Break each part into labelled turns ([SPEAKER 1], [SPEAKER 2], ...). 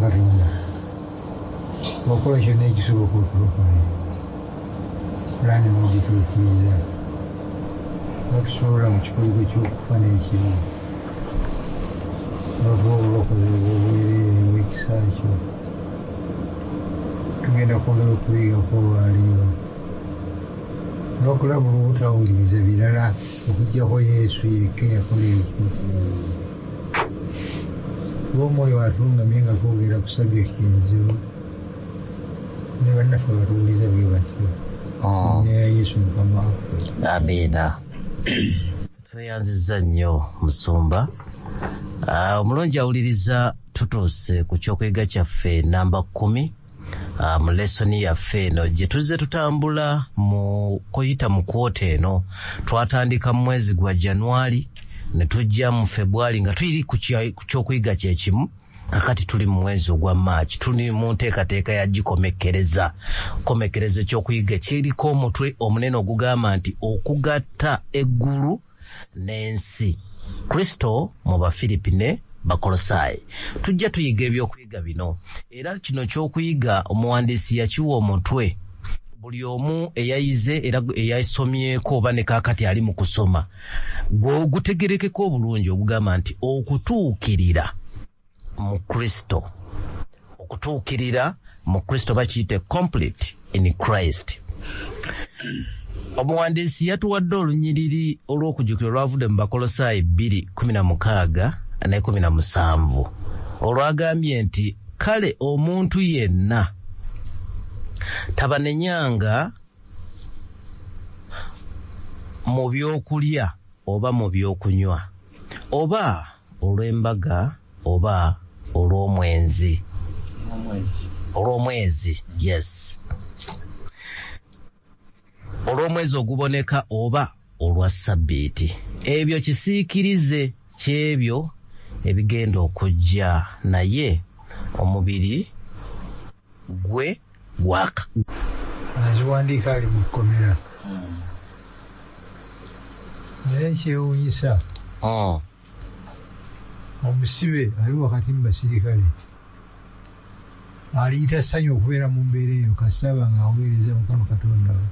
[SPEAKER 1] Katonda okola kyonna ekisoboka otulokole, pulaani n'ogituukiriza, n'otusobola mu kikoligo ky'okufa n'ekibi, n'otuwa obulokozi obw'obwereere obw'ekisa kyo. Tugenda kwongera okubiyigako olwaleero n'okulabula obutawuliriza birala okuggyako Yesu yekka eyakola ekyo. Kuba Omwoyo atulungamye nga twogera ku subject enzibu, ne bannaffe batuwuliza bwe batyo. Erinnya lya Yesu Mukama waffe.
[SPEAKER 2] Amiina. Tweyanzizza nnyo musumba. Omulungi awuliriza, tutuuse ku kyokuyiga kyaffe namba 10 mu lesoni yaffe eno gye tuzze tutambula mu kuyita mu kwota eno. Twatandika mu mwezi gwa Januari ne tujja mu Februari nga tuli ku kyokuyiga kye kimu. Kakati tuli mu mwezi ogwa March, tuli mu nteekateeka ya gikomekkereza. Komekkereza ekyokuyiga kiriko omutwe omunene ogugamba nti okugatta eggulu n'ensi, Kristo mu Bafiripi ne Bakolosaayi. Tujja tuyiga ebyokuyiga bino, era kino kyokuyiga omuwandiisi yakiwa omutwe buli omu eyayize era eyasomyeko oba ne kaakati ali mu kusoma gutegerekeko obulungi, ogugamba nti okutuukirira mu Kristo. Okutuukirira mu Kristo bakiyite complete in Christ. Omuwandiisi yatuwadde olunyiriri olw'okujjukira olwavudde mu Bakolosaayi 2:16 ne 17, olwagambye nti kale omuntu yenna tabanenyanga mu byokulya oba mu byokunywa oba olw'embaga oba olw'omwezi. Olw'omwezi, yes, olw'omwezi oguboneka oba olwa sabbiiti. Ebyo kisiikirize ky'ebyo ebigenda okujja, naye omubiri gwe gwaka.
[SPEAKER 1] Aziwandiika ali mu kkomera. Naye kyewuunyisa, omusibe ali wakati mu basirikale aliyita ssanyu okubeera mu mbeera eyo kasita aba ng'aweereza Mukama Katonda we.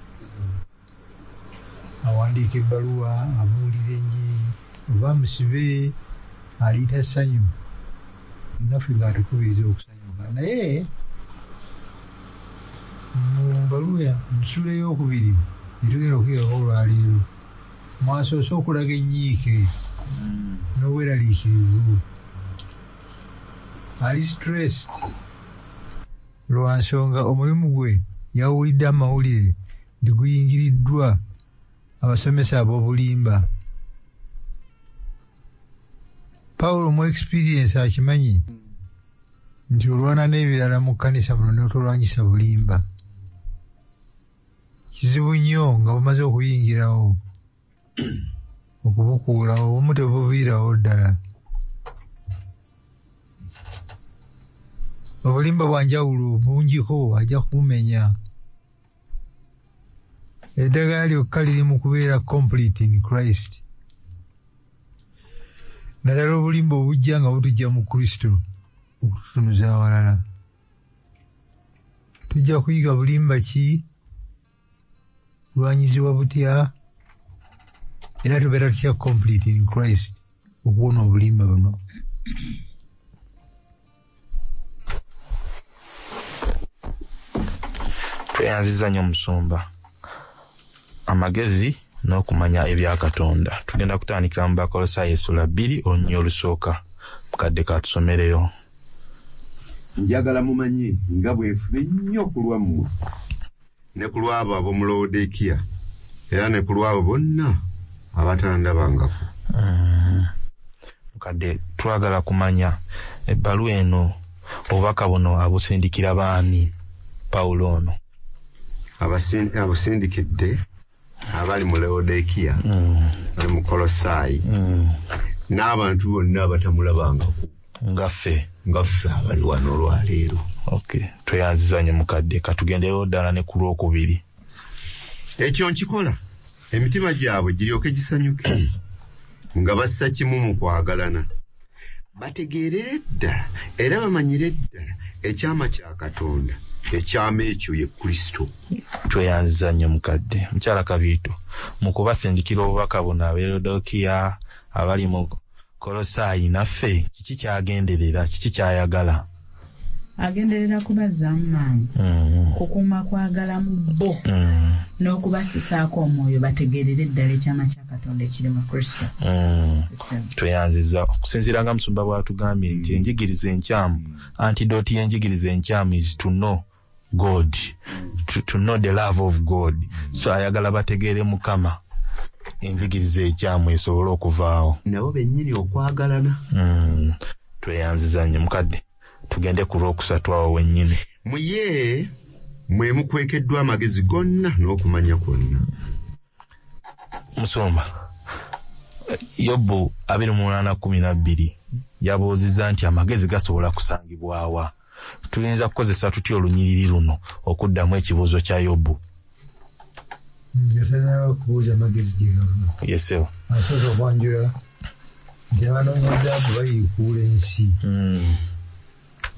[SPEAKER 1] Awandiika ebbaluwa, abuulira enjiri, oba musibe aliyita ssanyu, naffe ng'atukubiriza okusanyuka. Naye mu bbaluwa mu ssuula ey'okubiri etugenda okuyigako olwaleero, mwasoose okulaga ennyiike n'obweraliikirivu. Ali stressed lwa nsonga omulimu gwe yawulidde amawulire nti guyingiriddwa abasomesa ab'obulimba. Pawulo mu experience akimanyi nti olwana n'ebirala mu kkanisa muno n'otolwanyisa bulimba. Kizibu nnyo nga bumaze okuyingirawo okubukuulawo, obumu tebuviirawo ddala. Obulimba bwa njawulo bungiko, ajja kubumenya. Eddagala lyokka liri mu kubeera complete in Christ. Naddala obulimba obujja nga butujja mu Kristo okututunuza awalala. Tujja kuyiga bulimba ki, bulwanyizibwa butya, era tubeera tutya complete in Christ okuwona obulimba buno.
[SPEAKER 3] Tweyanziza nnyo musumba. Amagezi n'okumanya ebya Katonda. Tugenda kutandikira mu Bakolosaayi essula 2 olunyiriri olusooka. Mukadde katusomereyo.
[SPEAKER 4] Njagala mumanye nga bwe nfube nnyo ku lwammwe ne ku lw'abo ab'omu Laodikiya, era ne ku lw'abo bonna abatandabangako.
[SPEAKER 3] Mukadde, twagala kumanya ebbaluwa eno, obubaka buno abusindikira baani Pawulo ono?
[SPEAKER 4] Abusindikidde abali mu Laodikiya, bali mu Kolosaayi, n'abantu bonna abatamulabangako.
[SPEAKER 3] Ngaffe.
[SPEAKER 4] Ngaffe abali wano olwaleero.
[SPEAKER 3] Okay, tweyanziza nnyo mukadde, katugenderewo ddala ne ku lwokubiri.
[SPEAKER 4] Ekyo nkikola emitima gyabwe giryoke gisanyuke nga bassa kimu mu kwagalana, bategeerere ddala era bamanyire ddala Ekyama kya Katonda, ekyama ekyo ye Kristo.
[SPEAKER 3] Tweyanziza nnyo mukadde. Mukyala Kabiito, mu kubasindikira obubaka buno ab'Erodokiya abali mu Kolosaayi naffe, kiki kyagenderera, kiki kyayagala?
[SPEAKER 5] Agenderera kubazzaamu maanyi, kukuuma kwagala mu bo, n'okubasisaako omwoyo bategeerere ddala ekyama kya Katonda ekiri mu Kristo.
[SPEAKER 3] Tweyanziza. Okusinziira nga musumba bw'atugambye nti enjigiriza enkyamu, antidote y'enjigiriza enkyamu is to know God, to know the love of God. So ayagala bategeere Mukama, enjigiriza ekyamu esobole okuvaawo.
[SPEAKER 4] Nabo bennyini okwagalana.
[SPEAKER 3] Tweyanziza nnyo mukadde. Tugende ku lwokusatu awo wennyini.
[SPEAKER 4] Mu ye mwe mukwekeddwa amagezi gonna n'okumanya kwonna.
[SPEAKER 3] Musumba, Yobu 28:12 yabuuzizza nti amagezi gasobola kusangibwawa. Tuyinza kukozesa tutya olunyiriri luno okuddamu ekibuuzo kya Yobu?
[SPEAKER 1] Yatanaba kubuuza amagezi gye gava.
[SPEAKER 3] Yesewo.
[SPEAKER 1] Asooka okwanjula nti abanoonya zaabu bayiikuula ensi.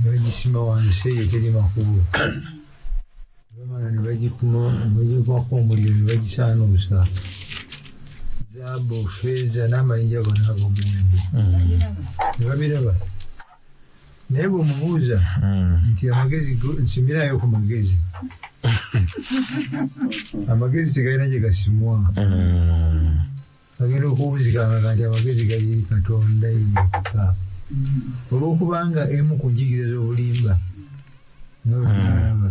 [SPEAKER 1] Ne bagisima wansi eyo teri makubo. Bamala ne bagikumako omuliro ne bagisaanuusa. Zaabu, feeza n'amayinja gonna ag'omuwendo. Ne babiraba. Naye bw'omubuuza nti amagezi nsimirayo ku magezi. Amagezi tegalina gye gasimwa. Agenda okuwunzikanga nti amagezi gali Katonda yekka. Olw'okubanga emu ku njigiriza z'obulimba n'olaba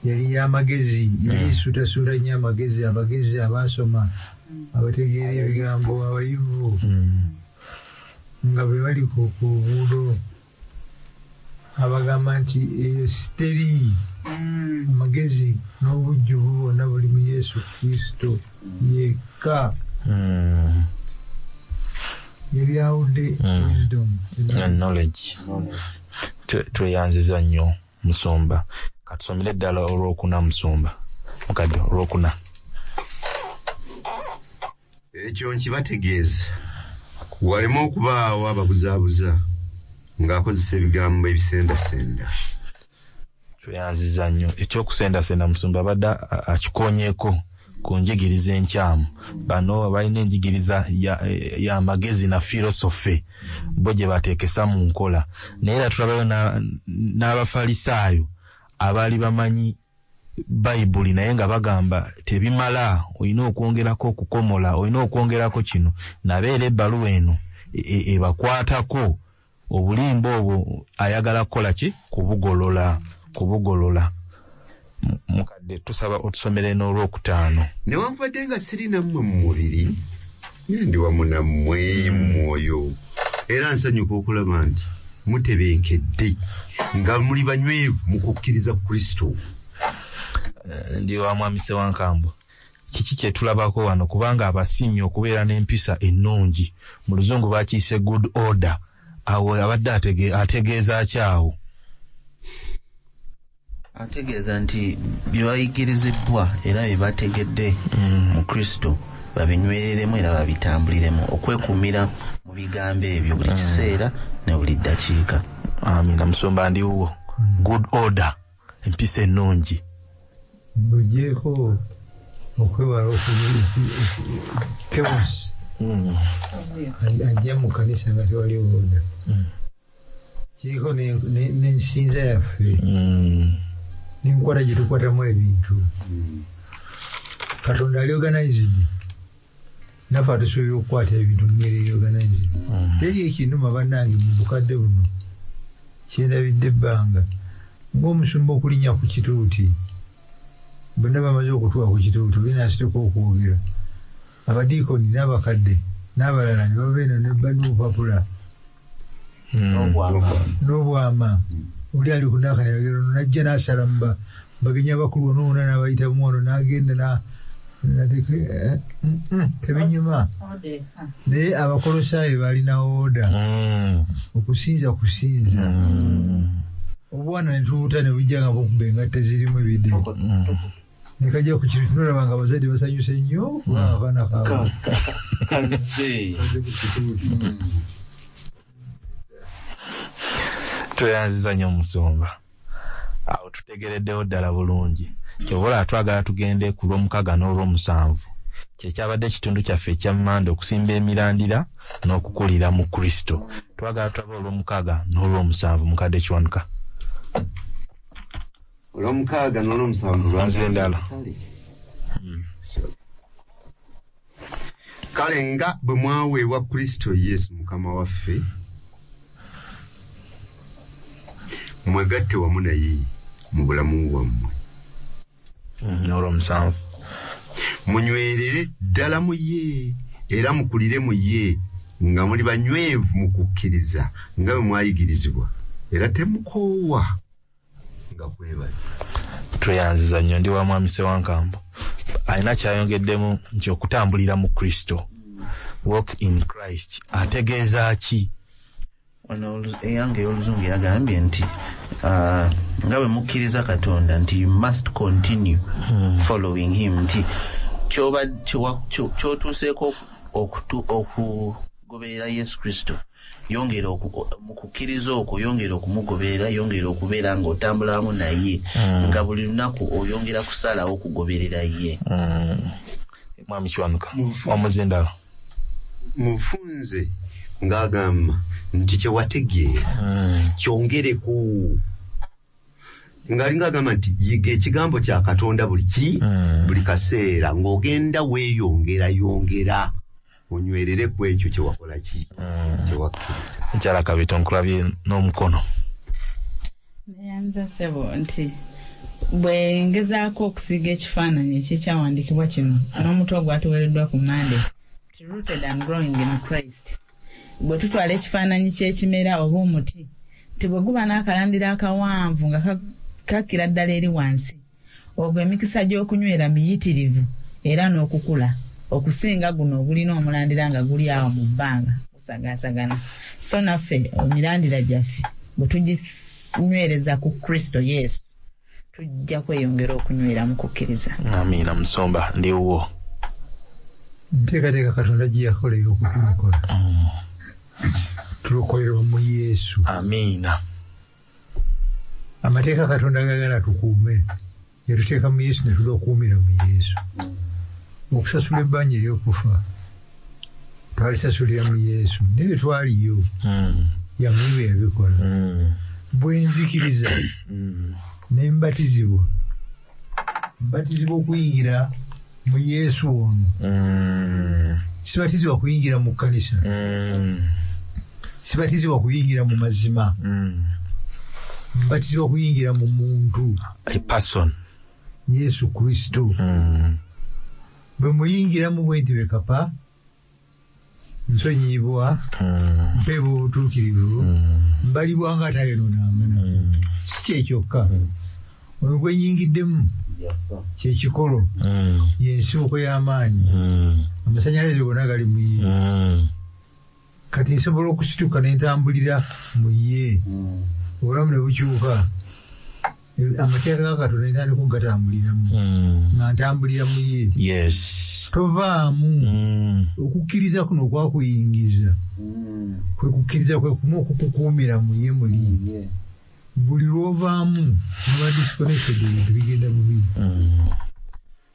[SPEAKER 1] yali y'amagezi, yali esuutasuuta nnyo amagezi, abagezi abaasoma, abategeera ebigambo, abayivu nga bwe bali ku luguudo abagamba nti eyo siteri, amagezi n'obujjuvu bwonna buli mu Yesu Kristo yekka. Yebyawudde wisdom
[SPEAKER 3] and knowledge. Tweyanziza nnyo musumba. Katusomere ddala olwokuna musumba. Mukadde olwokuna.
[SPEAKER 4] Ekyo nkibategeeza waleme okubaawo ababuzaabuza ng'akozesa ebigambo ebisendasenda.
[SPEAKER 3] Tweyanziza nnyo. Ekyokusendasenda musumba abadde akikonyeeko ku njigiriza enkyamu. Bano balina enjigiriza y'amagezi na filosofe bo gye bateekesa mu nkola. Naye era tulabayo n'Abafalisaayo abaali bamanyi Bayibuli naye nga bagamba tebimala, olina okwongerako okukomola, olina okwongerako kino. Nabeera ebbaluwa eno ebakwatako obulimba obwo ayagala kukola ki? Kubugolola, kubugolola. Mukadde tusaba otusomere n'olwokutaano.
[SPEAKER 4] Newankubadde nga siri nammwe mu mubiri, naye ndi wamu nammwe mu mwoyo. Era nsanyuka okulaba nti mutebenkedde nga muli banywevu mu kukkiriza Kristo.
[SPEAKER 3] Ndi wa Mwami Ssewankambo. Kiki kye tulabako wano? Kubanga abasiimye okubeera n'empisa ennungi, mu luzungu bakiyise good order. Awo abadde ategeeza ki awo?
[SPEAKER 2] Ategeeza nti bye bayigiriziddwa era bye bategedde mu Kristo babinywereremu era babitambuliremu, okwekuumira mu bigambo ebyo buli kiseera ne buli ddakiika.
[SPEAKER 3] Amina. Musumba ndi wuwo. Good order, empisa ennungi.
[SPEAKER 1] Ng'ogyeko okwewala chaos ajja mu kanisa nga tewali order. Kiriko n'ensinza yaffe n'enkwata gye tukwatamu ebintu. Katonda ali organized, naffe atusuubira okukwata ebintu mu ngeri eri organized. Teri ekinuma bannange mu bukadde buno kyendabidde ebbanga ng'omusumba okulinnya ku kituuti. Bonna bamaze okutuuka ku kituuti, binaasituka okwogera. Abadiikoni n'abakadde n'abalala ne bava eno ne bba n'obupapula n'obwama. Oli ali ku naakanayogera ono n'ajja n'asala mu bagenyi abakulu ono wonna n'abayitamu wano n'agenda tebinyuma. Naye Abakolosaayo balina order, okusinza kusinza. Obwana ne tubuta ne bujja nga bukuba engatto zirimu ebide. Ne kajja ku kintu nolaba nga abazadde basanyuse nnyo kubanga akaana kaabwe
[SPEAKER 2] kazze.
[SPEAKER 3] Tweyanziza nnyo musumba, awo tutegereddewo ddala bulungi. Kyobola twagala tugende ku lwomukaaga n'olwomusanvu, kyekyabadde ekitundu kyaffe ekya Mmande, okusimba emirandira n'okukulira mu Kristo. Twagala tulabe olwomukaaga n'olwomusanvu. Mukadde Kiwanuka.
[SPEAKER 4] Olwomukaaga n'olwomusanvu.
[SPEAKER 3] Nzendalo.
[SPEAKER 4] Kale nga bwe mwaweebwa Kristo Yesu Mukama waffe, mwegatte wamu naye mu bulamu bwammwe.
[SPEAKER 3] N'olwomusanvu.
[SPEAKER 4] Munywerere ddala mu ye, era mukulire mu ye, nga muli banywevu mu kukkiriza nga bwe mwayigirizibwa, era temukoowa nga kwebaza.
[SPEAKER 3] Tweyanziza nnyo. Ndi wa Mwami Ssewankambo, alina kyayongeddemu nti okutambulira mu Kristo, walk in Christ, ategeeza ki?
[SPEAKER 6] Wano eyange ey'oluzungu yagambye nti nga bwe mukkiriza Katonda, nti you must continue following him, nti kyotuuseeko okugoberera Yesu Kristo, yongera mu kukkiriza okwo, yongera okumugoberera, yongera okubeera ng'otambula wamu naye, nga buli lunaku oyongera kusalawo okugoberera ye.
[SPEAKER 3] Mwami Kiwanuka, omuzindalo.
[SPEAKER 4] Mufunze ng'agamba nti kyewategeera kyongereko, ng'alinga agamba nti yiga ekigambo kya Katonda buli ki buli kaseera, ng'ogenda weeyongera yongera, onywerere ku ekyo kyewakola ki kyewakkiriza.
[SPEAKER 3] Nkyala Kabito, nkulabye n'omukono.
[SPEAKER 5] Neyanza ssebo, nti bwe ngezaako okusiiga ekifaananyi ekyekyawandiikibwa kino n'omutwe ogwatuweereddwa ku Mande, nti rooted and growing in Christ, bwe tutwala ekifaananyi ky'ekimera oba omuti, nti bwe guba n'akalandira akawanvu nga kakkira ddala eri wansi, ogwo emikisa gy'okunywera miyitirivu era n'okukula okusinga guno ogulina omulandira nga guli awo mu bbanga gusagaasagana. So naffe emirandira gyaffe bwe tuginywereza ku Kristo Yesu, tujja kweyongera okunywera mu kukkiriza.
[SPEAKER 3] Amiina. Musumba, ndiwo.
[SPEAKER 1] Nteekateeka Katonda gye yakola ey'okutulokola, tulokolerwa mu Yesu.
[SPEAKER 3] Amiina.
[SPEAKER 1] Amateeka Katonda gagala tukuume, yatuteeka mu Yesu ne tugakuumira mu Yesu. Okusasula ebbanja ery'okufa twalisasulira mu Yesu, naye tetwaliyo, yamuwe yabikola. Bwe nzikiriza ne mbatizibwa, mbatizibwa okuyingira mu Yesu ono. Sibatizibwa kuyingira mu kkanisa, sibatizibwa kuyingira mu mazima, mbatizibwa kuyingira mu muntu,
[SPEAKER 3] a person,
[SPEAKER 1] Yesu Kristo. Bwe muyingiramu bwe nti bekapa, nsonyiyibwa, mpeebwa obutuukirivu, mbalibwa nga atayonoonanga nako. Si kyekyokka, ono gwe nyingiddemu kyekikolo, yensibuko y'amaanyi, amasanyalaze gonna gali mu ye. Kati nsobola okusituka ne ntambulira mu ye, obulamu ne bukyuka, amateeka ga Katonda ntandika okugatambuliramu nga ntambulira mu ye.
[SPEAKER 3] Yes.
[SPEAKER 1] Tovaamu. Okukkiriza kuno okwakuyingiza kwe kukkiriza kwe kumu okukukuumira mu ye muli. Buli lw'ovaamu muba disconnected, ebintu bigenda bubi.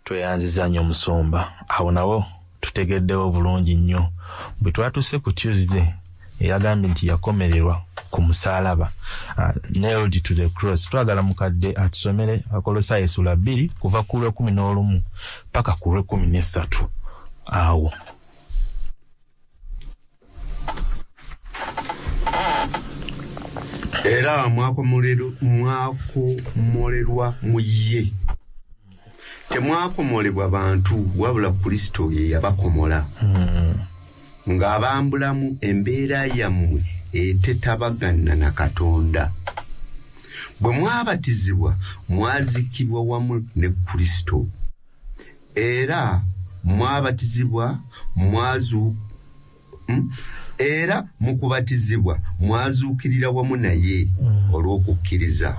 [SPEAKER 3] Tweyanziza nnyo musumba, awo nawo tutegeddewo bulungi nnyo. Bwe twatuuse ku Tuesday, eyagambye nti yakomererwa ku musaalaba, nailed to the cross, twagala mukadde atusomere Akolosaayi essula 2 kuva ku lw'e11 paka ku lw'e13 awo.
[SPEAKER 4] Era mwakomolerwa mu ye, temwakomolebwa bantu, wabula Kristo ye yabakomola, ng'abambulamu embeera yammwe etetabagana na Katonda. Bwe mwabatizibwa mwazikibwa wamu ne Kristo, era mwabatizibwa era mu kubatizibwa mwazuukirira wamu naye olw'okukkiriza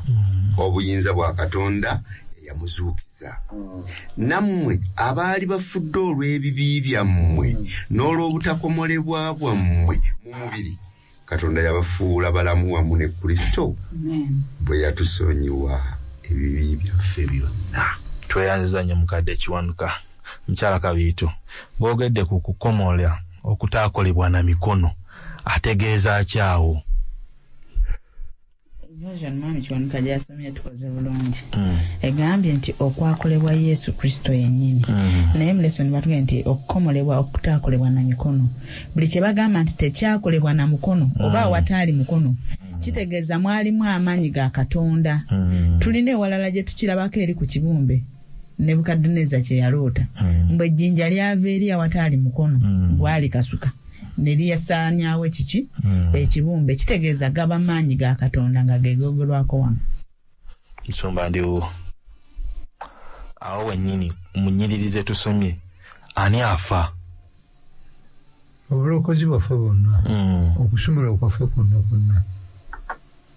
[SPEAKER 4] obuyinza bwa Katonda eyamuzuukiza. Nammwe abaali bafudde olw'ebibi byammwe n'olw'obutakomolebwa bwammwe mu mubiri, Katonda yabafuula balamu wamu ne Kristo bwe yatusonyiwa ebibi byaffe byonna.
[SPEAKER 3] Tweyanziza nnyo mukadde Kiwanuka. Mukyala Kabiito, bwogedde ku kukomola okutaakolebwa na mikono, ategeeza ki awo?
[SPEAKER 5] Version mwami Kiwanuka gy'asomye tukoze bulungi. Egambye nti okwakolebwa Yesu Kristo yennyini. Naye mu lesson batugambye nti okukomolebwa okutaakolebwa na mikono. Buli kye bagamba nti tekyakolebwa na mukono oba awataali mukono, kitegeeza mwalimu amaanyi ga Katonda. Tulina ewalala gye tukirabako eri ku kibumbe Nebukadduneeza kye yaloota. Mbwe ejjinja lyava eri awataali mukono gwali kasuka ne liyasaanyaawo ekiki ekibumbe, kitegeeza gaba maanyi ga Katonda nga gegogerwako wano.
[SPEAKER 3] Nsumba ndiwo awo wennyini mu nnyiriri ze tusomye, ani afa?
[SPEAKER 1] Obulokozi bwaffe bwonna, okusumulwa kwaffe kwonna kwonna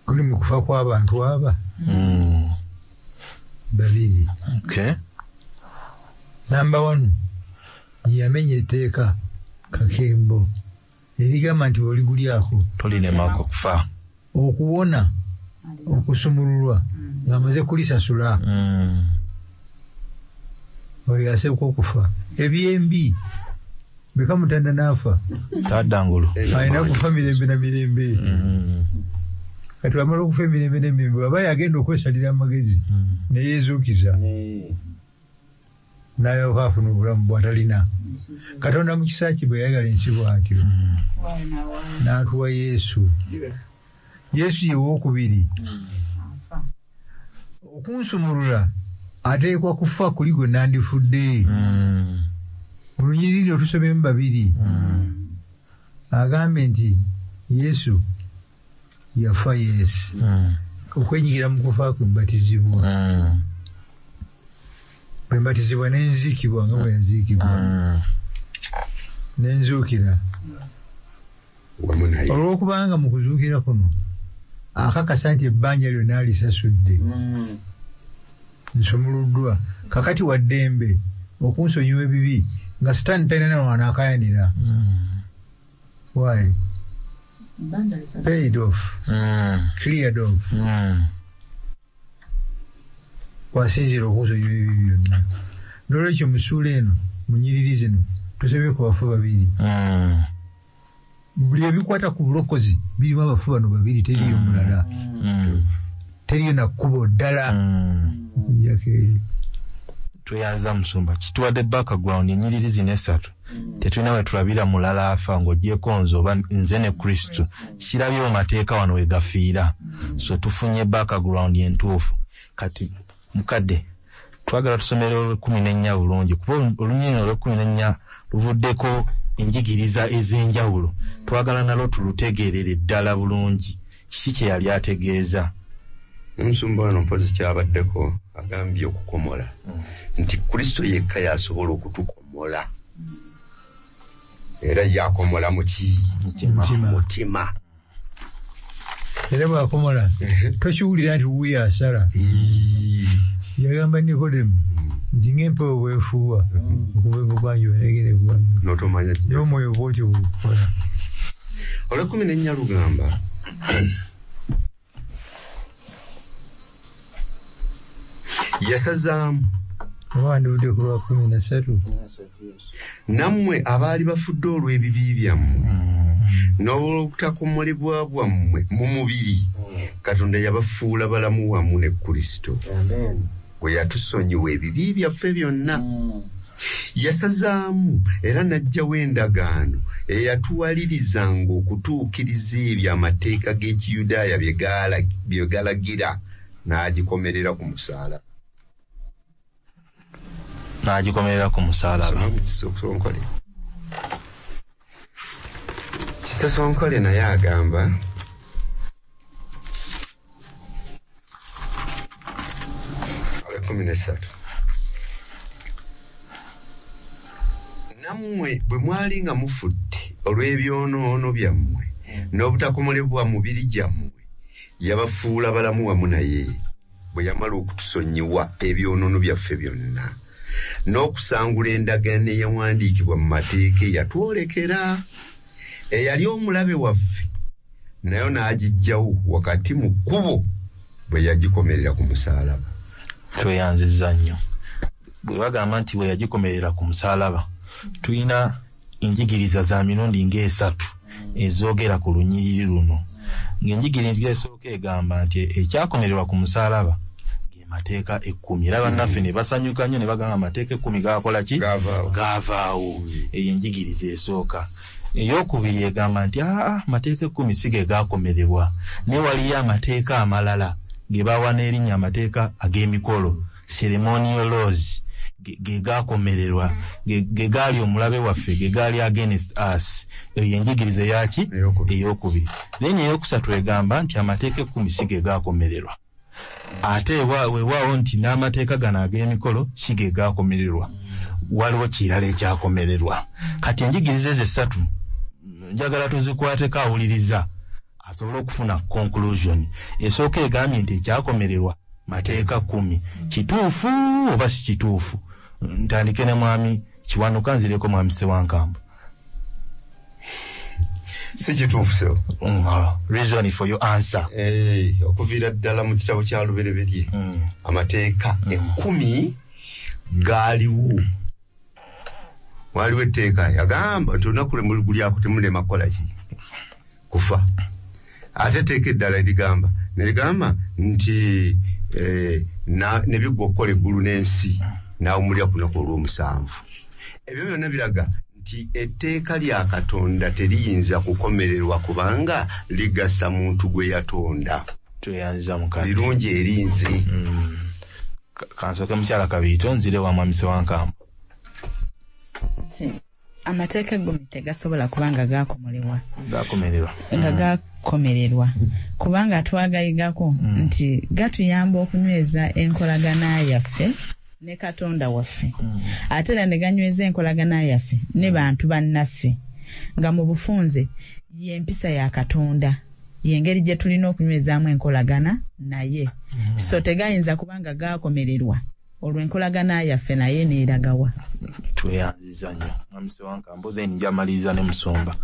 [SPEAKER 1] kuli mu kufa kw'abantu aba babiri. Namba 1 yamenya etteeka kakembo erigamba nti bw'oligulyako
[SPEAKER 3] tolinemako kufa,
[SPEAKER 1] okuwona okusumululwa ng'amaze kulisasula oyo asebuka okufa. Ebyembi bekamutanda n'afa
[SPEAKER 3] tadda ngulu,
[SPEAKER 1] alina kufa mirembe na mirembe. Kati bw'amala okufa emirembe n'emirembe aba yagenda okwesalira amagezi neyeezuukiza n'alyoka afuna obulamu bw'atalina. Katonda mu kisa kye bwe yayagala ensi bw'atyo n'atuwa Yesu. Yesu ye wookubiri okunsumulula ateekwa kufa kuli gwe nandifudde. Mu lunyiriri otusomyemu babiri agambye nti Yesu yafa Yesu okwenyigira mu kufa kwe mbatizibwa, bwe mbatizibwa ne nziikibwa nga bwe yaziikibwa ne nzuukira
[SPEAKER 4] wamu naye.
[SPEAKER 1] Olw'okubanga mu kuzuukira kuno akakasa nti ebbanja lyonna alisasudde, nsumuluddwa kakati wa ddembe okunsonyiwa ebibi nga Sitaani talina wanaakayanira. Why? Paid off, cleared off. Wasinziira okunsonyiwa ebibi byonna. N'olwekyo mu ssuula eno mu nnyiriri zino tusomye ku bafu babiri. Buli ebikwata ku bulokozi birimu abafu bano babiri, teriyo mulala, teriyo na kkubo ddala okuggyako eri.
[SPEAKER 3] Tweyanza musumba, kituwadde background ennyiriri zino esatu. Tetulina we tulabira mulala afa ng'oggyeko nze oba nze ne Kristo. Kirabye mu mateeka wano we gafiira. So tufunye background entuufu. Kati mukadde twagala tusomere olw'ekkumi n'ennya bulungi, kuba olunyiriri olw'ekkumi n'ennya luvuddeko enjigiriza ez'enjawulo. Twagala nalwo tulutegeerere ddala bulungi kiki kye yali ategeeza.
[SPEAKER 4] Omusumba wano mpozi kyabaddeko agambye okukomola nti Kristo yekka y'asobola okutukomola, era yakomola muki? Mutima.
[SPEAKER 1] Era bw'akomola tokiwulira nti wuuyo asala. Yagamba Nikodemu nti ng'empewo bw'efuuwa okuva ebugwanjuba negenda ebugwanjuba,
[SPEAKER 4] n'otomanya
[SPEAKER 1] n'omwoyo bw'otyo bw'okukola.
[SPEAKER 4] Olw'ekkumi n'ennya lugamba yasazaamu
[SPEAKER 1] oba wandivudde ku lwa 13.
[SPEAKER 4] Nammwe abaali bafudde olw'ebibi byammwe n'olw'obutakomolebwa bwammwe mu mubiri, Katonda yabafuula balamu wamu ne Kristo bwe yatusonyiwa ebibi byaffe byonna. Yasazaamu era n'aggyawo endagaano eyatuwalirizanga okutuukiriza ebyo amateeka g'Ekiyudaaya bye galagira, n'agikomerera ku musaalaba.
[SPEAKER 3] N'agikomerera ku musaalaba.
[SPEAKER 4] Kisosonkole naye agamba olw'ekkumi n'essatu, nammwe bwe mwali nga mufudde olw'ebyonoono byammwe n'obutakomolebwa mubiri gyammwe, yabafuula balamu wamu naye bwe yamala okutusonyiwa ebyonoono byaffe byonna n'okusangula endagaano eyawandiikibwa mu mateeka eyatwolekera, eyali omulabe waffe nayo n'agijjawo wakati mu kkubo bwe yagikomerera ku musaalaba.
[SPEAKER 3] Tweyanzizza nnyo. Bwe bagamba nti bwe yagikomerera ku musaalaba, tulina enjigiriza za mirundi ng'esatu ezoogera ku lunyiriri luno. Ng'enjigiriza esooka egamba nti ekyakomererwa ku musaalaba ge mateeka 10. Era bannaffe ne basanyuka nnyo ne bagamba amateeka 10 gaakola ki? Gaavaawo. Eyo enjigiriza esooka. Eyokubiri egamba nti amateeka 10 si ge gaakomererwa, naye waliyo amateeka amalala ge bawa n'erinnya amateeka ag'emikolo, ceremonial laws, ge gaakomererwa, ge gaali omulabe waffe, ge gaali against us. Eyo enjigiriza eyaki? Eyokubiri. Then eyokusatu egamba nti amateeka 10 si ge gaakomererwa, ate weewaawo nti n'amateeka gano ag'emikolo si ge gaakomererwa, waliwo kirala ekyakomererwa. Kati enjigiriza ezo esatu njagala tuzikwateko awuliriza asobole okufuna conclusion. Esooka egambye nti ekyakomererwa mateeka 10. Kituufu oba si kituufu? Ntandike ne mwami Kiwanuka, nzireko mwami Ssewankambo.
[SPEAKER 4] Si kituufu sebo.
[SPEAKER 3] Reason for your answer.
[SPEAKER 4] Okuviira ddala mu kitabo kya Lubereberye, amateeka 10 gaaliwo. Waliwo etteeka yagamba nti olunaku lwe muligulyako temulema kukola ki? Kufa. Ate etteeka eddala ligamba ne ligamba nti ne biggwa okukola eggulu n'ensi n'awummulira ku lunaku olw'omusanvu. Ebyo byonna biraga nti etteeka lya Katonda teriyinza kukomererwa kubanga ligasa muntu gwe yatonda.
[SPEAKER 3] Tweyanziza mukadde.
[SPEAKER 4] Lirungi eri nze.
[SPEAKER 3] Kansooke mukyala Kabiito, nzire wa mwami Ssewankambo.
[SPEAKER 5] Amateeka 10 tegasobola kubanga gakomererwa. Nga gakomererwa kubanga twagayigako nti gatuyamba okunyweza enkolagana yaffe ne Katonda waffe, ate era ne ganyweza enkolagana yaffe ne bantu bannaffe, nga mu bufunze y'empisa ya Katonda, y'engeri gye tulina okunywezaamu enkolagana naye. So tegayinza kubanga gakomererwa olwo enkolagana yaffe naye neeragawa.
[SPEAKER 3] Tweyanziza nnyo mwami Ssewankambo, then njamaliriza ne musumba.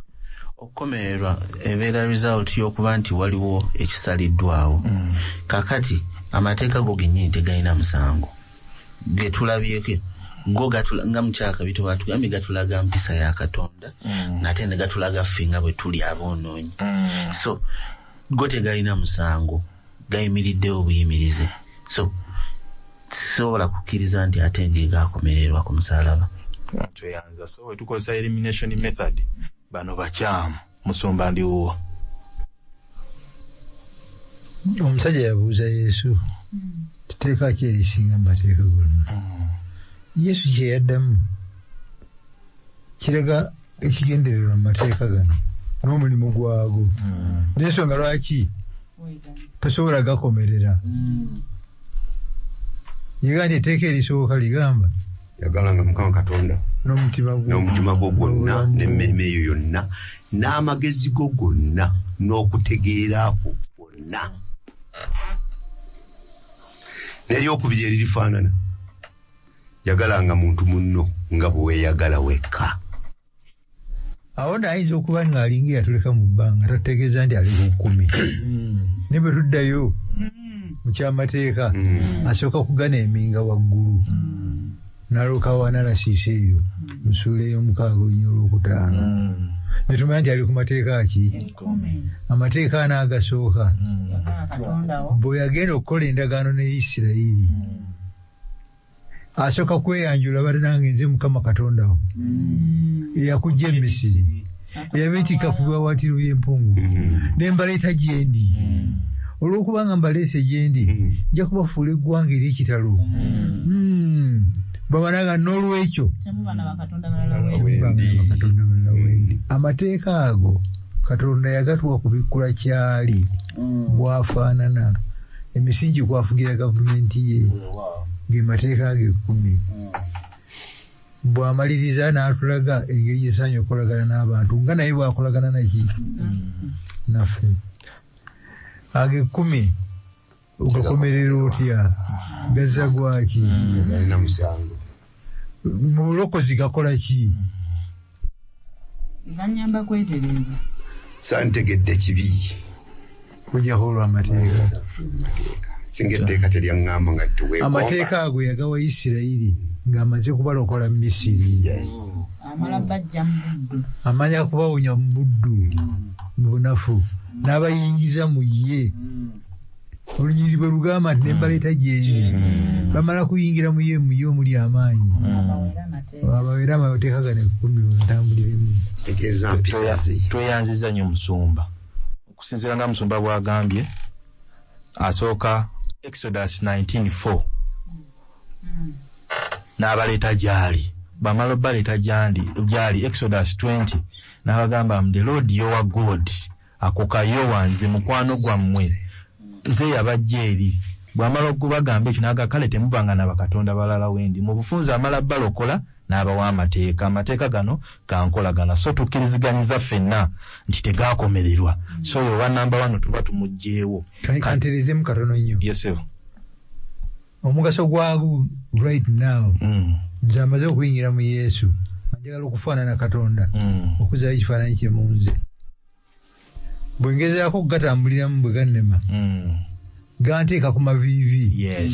[SPEAKER 6] Okukomererwa ebeera result y'okuba nti waliwo ekisaliddwawo. Kakati amateeka go gennyini tegalina musango, ge tulabyeko go nga mukyala Kabiito bw'atugambye gatulaga mpisa ya Katonda, nate ne gatulaga ffe nga bwe tuli aboonoonyi. So go tegalina musango, gayimiriddewo buyimirize. So sisobola kukkiriza nti ate nge gakomererwa ku musaalaba.
[SPEAKER 3] Tweyanza. So wetukozesa elimination method, bano bakyamu. Musumba ndiwuwo.
[SPEAKER 1] Omusajja yabuuza Yesu, tteeka ki erisinga mu mateeka gonna? Yesu kye yaddamu kiraga ekigendererwa mu mateeka gano n'omulimu gwago, n'ensonga lwaki tosobola gakomerera. Yegamba nti etteeka erisooka ligamba
[SPEAKER 4] yagalanga Mukama Katonda n'omutima gwo gwonna n'emmeeme eyo yonna n'amagezi go gonna n'okutegeera kwo kwonna. N'eryokubiri eririfaanana, yagalanga muntu munno nga bwe weeyagala wekka.
[SPEAKER 1] Awo nayinza okuba ng'alinga yatuleka mu bbanga, tategeeza nti ali ku 10. Ne bwe tuddayo mu kyamateeka, asooka kugana eminga waggulu, n'alooka wanalasiisa eyo mu ssuula ey'omukaaga olunya olwokutaano. Ne tumanya nti ali ku mateeka ki? Amateeka anaagasooka. Bwe yagenda okukola endagaano ne Isirayiri, asooka kweyanjula bannange nze Mukama Katonda wo eyakuggya e Misiri, eyabeetikka ku biwaawaatiro by'empungu, ne mbaleeta gye ndi. Olw'okubanga mbaleese gye ndi, nja kubafuula eggwanga ery'ekitalo. Babanaga n'olwekyo Katonda balala wendi. Amateeka ago Katonda yagatuwa kubikkula kyali bw'afaanana, emisingi kwafugira gavumenti ye ge mateeka ge 10. Bw'amaliriza n'atulaga engeri gy'esaanye okukolagana n'abantu nga naye bw'akolagana naki naffe. Ago 10 ogakomerera otya? Gazza gwaki?
[SPEAKER 4] Galina musango.
[SPEAKER 1] Mu bulokozi gakola ki?
[SPEAKER 5] Ganyamba kwetereeza.
[SPEAKER 4] Santegedde kibi.
[SPEAKER 1] Okujjako olw'amateeka.
[SPEAKER 4] Singa etteeka teryaŋŋamba nga teweegomba.
[SPEAKER 1] Amateeka ago yagawa Isirayiri ng'amaze kubalokola Misiri.
[SPEAKER 4] Yes.
[SPEAKER 5] Amala bajja mu buddu.
[SPEAKER 1] Amanya kubawonya mu buddu, mu bunafu, n'abayingiza mu ye. Olunyiriri bwe lugamba nti ne mbaleeta gye ndi. Bamala kuyingira mu ye, mu ye omuli amaanyi. Abaweera amateeka gano 10 ntambuliremu.
[SPEAKER 4] Kitegeeza mpisa ze.
[SPEAKER 3] Tweyanziza nnyo musumba. Okusinziira nga musumba bw'agambye, asooka Exodus 19:4. N'abaleeta gy'ali. Bamala baleeta gy'ali Exodus 20 n'abagamba the Lord your God ako kayowa nze mukwano gwammwe nze yabajja eri. Bw'amala okubagamba ekyo n'agamba kale temubanga na bakatonda balala wendi. Mu bufunze amala balokola n'abawa amateeka. Amateeka gano gankolagana. So tukkiriziganyiza ffenna nti tegaakomererwa. So oyo owa namba wano tuba tumuggyeewo.
[SPEAKER 1] Kanterezeemu katono nnyo.
[SPEAKER 3] Yes, sir.
[SPEAKER 1] Omugaso gwago right now nze amaze okuyingira mu Yesu, njagala okufaanana Katonda, okuzaayo ekifaananyi kye mu nze. Bwe ngezaako okugatambuliramu bwe gannema, ganteeka ku maviivi.
[SPEAKER 3] Yes.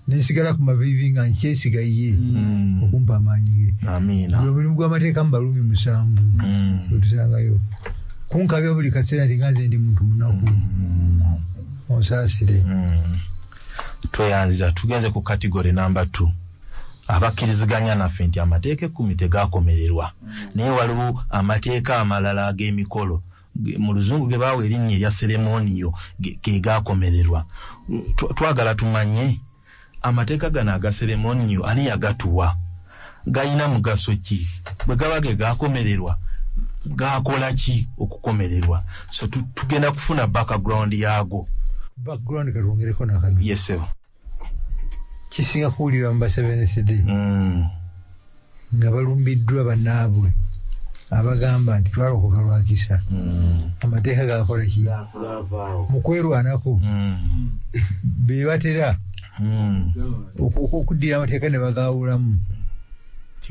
[SPEAKER 1] Ne nsigala ku maviivi nga nkyesiga ye okumpa amaanyi ge.
[SPEAKER 3] Amiina.
[SPEAKER 1] Buli omulimu gw'amateeka mu Baruumi 7 gwe tusangayo. Kunkabya buli kaseera nti nga nze ndi muntu munaku. Onsaasire.
[SPEAKER 3] Tweyanziza tugenze ku category number 2. Abakkiriziganya naffe nti amateeka 10 tegaakomererwa. Naye waliwo amateeka amalala ag'emikolo. Mu luzungu ge baawa erinnya erya ceremonial ge gaakomererwa. Twagala tumanye amateeka gano aga ceremonial ani yagatuwa? Galina mugaso ki? Bwe gaba ge gaakomererwa, gaakola ki okukomererwa? So tugenda kufuna background yaago.
[SPEAKER 1] Background katwongereko nakano.
[SPEAKER 3] Yes, sir.
[SPEAKER 1] Kisinga kuwulirwa mu ba Seventh Day. Nga balumbiddwa bannaabwe abagamba nti twalokoka lwa kisa. Amateeka gakola ki? Mu kwerwanako be batera okuddira amateeka ne bagaawulamu.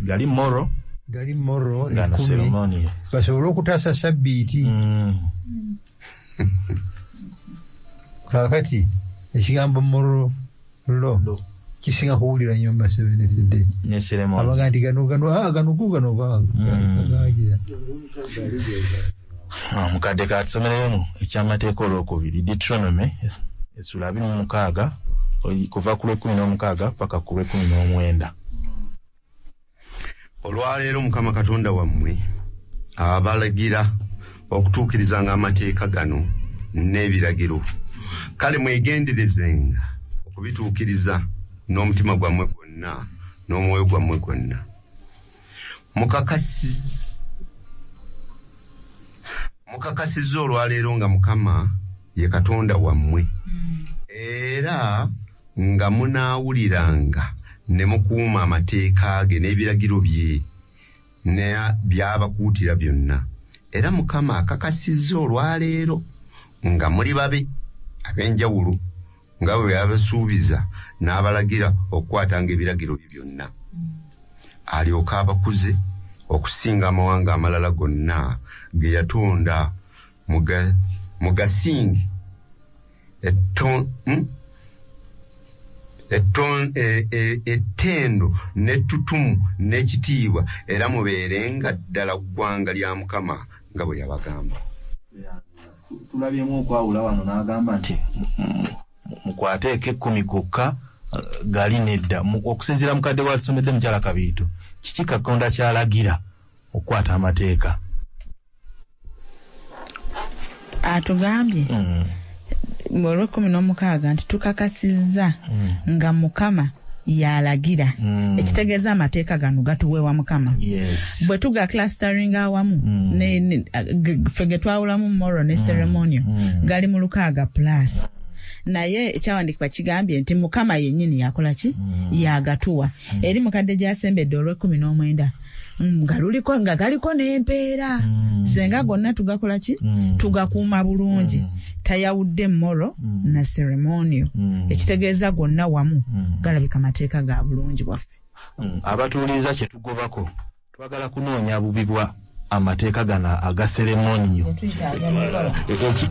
[SPEAKER 3] Gali moro.
[SPEAKER 1] Gali moro 10 basobole okutaasa sabbiiti. Kaakati ekigambo moro lo kisinga kuwulira nnyo mu ba Seventh Day. Abaga nti gano gano gano gano gagira.
[SPEAKER 3] Mukadde katusomeremu ekyamateeka olwokubiri Deuteronomy essula 26 kuva ku lw'e16 paka ku lw'e19.
[SPEAKER 4] Olwaleero Mukama Katonda wammwe abalagira okutuukirizanga amateeka gano n'ebiragiro. Kale mwegenderezenga okubituukiriza n'omutima gwammwe gwonna n'omwoyo gwammwe gwonna. Mukakasizza olwaleero nga Mukama ye Katonda wammwe, era nga munaawuliranga ne mukuuma amateeka ge n'ebiragiro bye ne by'abakuutira byonna. Era Mukama akakasizza olwaleero nga muli babe ab'enjawulo nga bwe yabasuubiza n'abalagira okukwatanga ebiragiro bye byonna, alyoke abakuze okusinga amawanga amalala gonna ge yatonda mugasinge ettendo n'ettutumu n'ekitiibwa, era mubeerenga ddala ggwanga lya Mukama nga bwe yabagamba.
[SPEAKER 3] Tulabyemu okwawula wano n'agamba nti mukwateeko 10 gokka gali nedda. Okusinziira mukadde watusomedde mukyala Kabiito, kiki Katonda ky'alagira okukwata amateeka?
[SPEAKER 5] Atugambye olw'e16 nti tukakasizza nga Mukama yalagira. Ekitegeeza amateeka gano gatuweebwa Mukama.
[SPEAKER 3] Yes.
[SPEAKER 5] Bwe tuga clustering awamu ffe ge twawulamu moral ne ceremonial gali mu 6 plus. Naye ekyawandiikibwa kigambye nti Mukama yennyini yakola ki? Yagatuwa. Eri mukadde gy'asembedde olw'e19 nga galiko n'empeera. Senga gonna tugakola ki? Tugakuuma bulungi. Tayawudde moral na ceremonial. Ekitegeeza gonna wamu galabika mateeka ga bulungi bwaffe.
[SPEAKER 3] Abatuuliza kye tugobako twagala kunoonya bubi bwa amateeka gano aga seremonio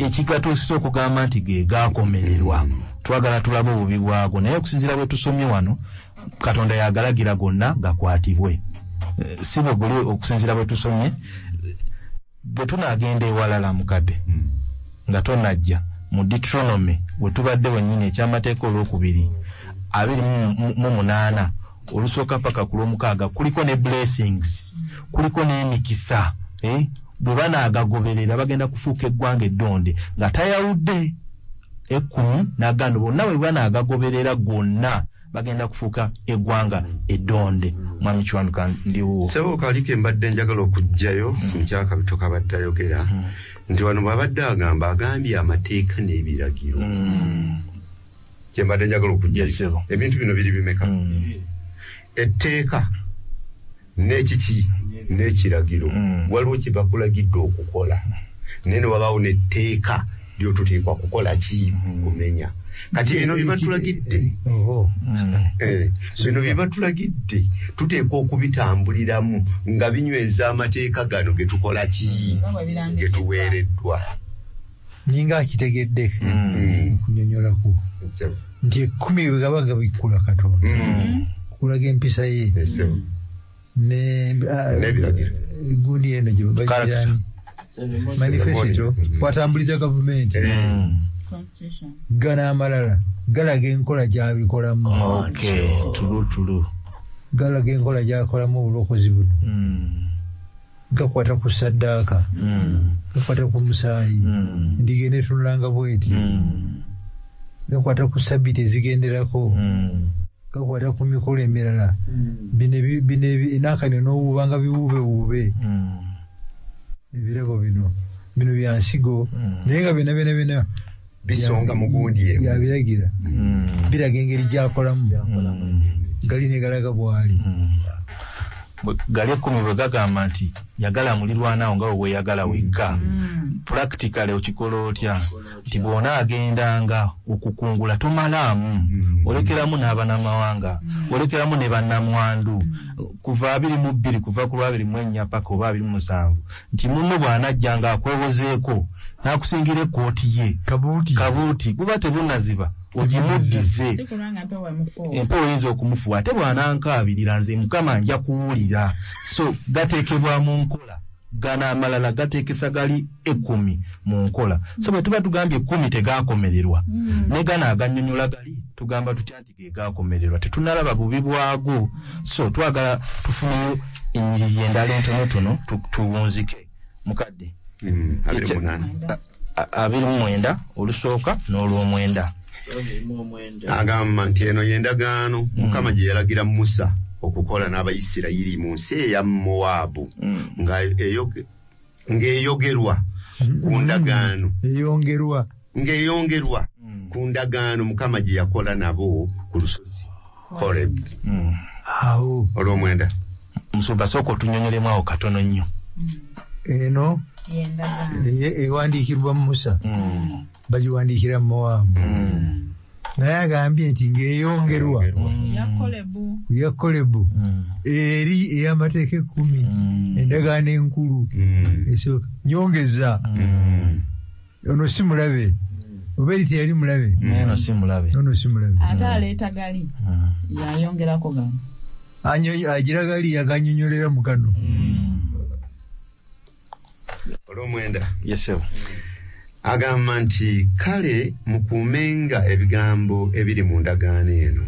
[SPEAKER 3] ekigatuusa okugamba nti ge gaakomererwa. Twagala tulabe obubi bwago, naye okusinziira bwe tusomye wano Katonda yagalagira gonna gakwatibwe. Si bwe guli okusinziira bwe tusomye. Bwe tunaagenda ewalala mukadde nga tonajja mu Deuteronomy we tubadde wennyini ekyamateeka olwokubiri 28 olusooka paka ku lwomukaaga kuliko ne blessings, kuliko n'emikisa. Bwe banaagagoberera bagenda kufuuka eggwanga eddonde nga tayawudde 10 n'agano bonna bwe banaagagoberera gonna bagenda kufuuka eggwanga eddonde. Mwami Kiwanuka ndiwo.
[SPEAKER 4] Ssebo kaliko mbadde njagala okuggyayo nkyakabito kabadde ayogera nti wano bw'abadde agamba agambye amateeka n'ebiragiro. Kye mbadde njagala okuggyayo. Ebintu bino biri bimeka? Etteeka n'ekiki n'ekiragiro. Waliwo kye bakulagidde okukola naye ne wabaawo n'etteeka lyotuteekwa kukola ki? Kumenya. Kati bino bye batulagidde bino bye batulagidde tuteekwa okubitambuliramu nga binyweza amateeka gano ge tukola ki? Ge tuweereddwa.
[SPEAKER 1] Ninga akitegedde okunyonnyolako nti 10 bwe gaba gabikkula Katonda okulaga empisa ye
[SPEAKER 4] n'ebiragiro
[SPEAKER 1] gundi eno gye bagirani manifesto kwatambuliza gavumenti gana amalala galaga enkola gy'abikolamu.
[SPEAKER 3] Tulu
[SPEAKER 1] galaga enkola gy'akolamu obulokozi buno. Gakwata ku ssaddaaka, gakwata ku musaayi, endiga eneetunulanga bweti, gakwata ku sabbiiti ezigenderako, gakwata ku mikolo emirala. Bino n'akanyo n'owuuba nga biwuubewuube. Ebirabo bino bino bya nsigo naye nga byonna byonna byonna
[SPEAKER 4] bisonga mu gundi emu
[SPEAKER 1] yabiragira biraga engeri gy'akolamu gali ne galaga bw'ali.
[SPEAKER 3] Gali 10 bwe gagamba nti yagala mulirwanawo nga bwe weeyagala wekka. Practically okikola otya? Nti bw'onaagendanga okukungula tomalaamu, olekeramu n'abanamawanga, olekeramu ne bannamwandu. Kuva 22 kuva ku lwa 24 paka oba 27 nti munno bw'anajjanga akwewozeeko n'akusingira ekkooti ye kabuuti buba tebunaziba ogimuddize, empewo oyinza okumufuwa ate bw'anankaabirira nze Mukama nja kuwulira. So gateekebwa mu nkola, gano amalala gateekesa gali 10 mu nkola. So bwe tuba tugambye 10 tegaakomererwa, ne gano agannyonnyola gali tugamba tutya nti ge gaakomererwa, tetunnalaba bubi bwago. So twagala tufuneyo ennyiriri endala entonotono tuwunzike. Mukadde 29 olusooka n'olwomwenda
[SPEAKER 4] agamba nti eno y'endagaano Mukama gye yalagira Musa okukola n'Abayisirayiri mu nsi eya Mowaabu ng'eyogerwa ku ndagaano ng'eyongerwa ku ndagaano Mukama gye yakola nabo ku lusozi Korebu.
[SPEAKER 1] Awo
[SPEAKER 4] olwomwenda
[SPEAKER 3] Musumba sooka otunnyonnyolemu awo katono nnyo.
[SPEAKER 1] Eno ewandiikirwa Musa, bagiwandiikira Mowaabu. Naye agambye nti ng'eyongerwa ya Kolebu eri ey'amateeka 10 endagaano enkulu esooka nyongeza. Ono si mulabe, oba eri teyali mulabe.
[SPEAKER 3] Ono si mulabe,
[SPEAKER 1] ono si mulabe.
[SPEAKER 5] Ate aleeta gali yayongerako gano,
[SPEAKER 1] agira gali yaganyonyolera mu kano.
[SPEAKER 4] Olwomwenda
[SPEAKER 3] Yes.
[SPEAKER 4] Agamba nti kale mukuumenga ebigambo ebiri mu ndagaano eno,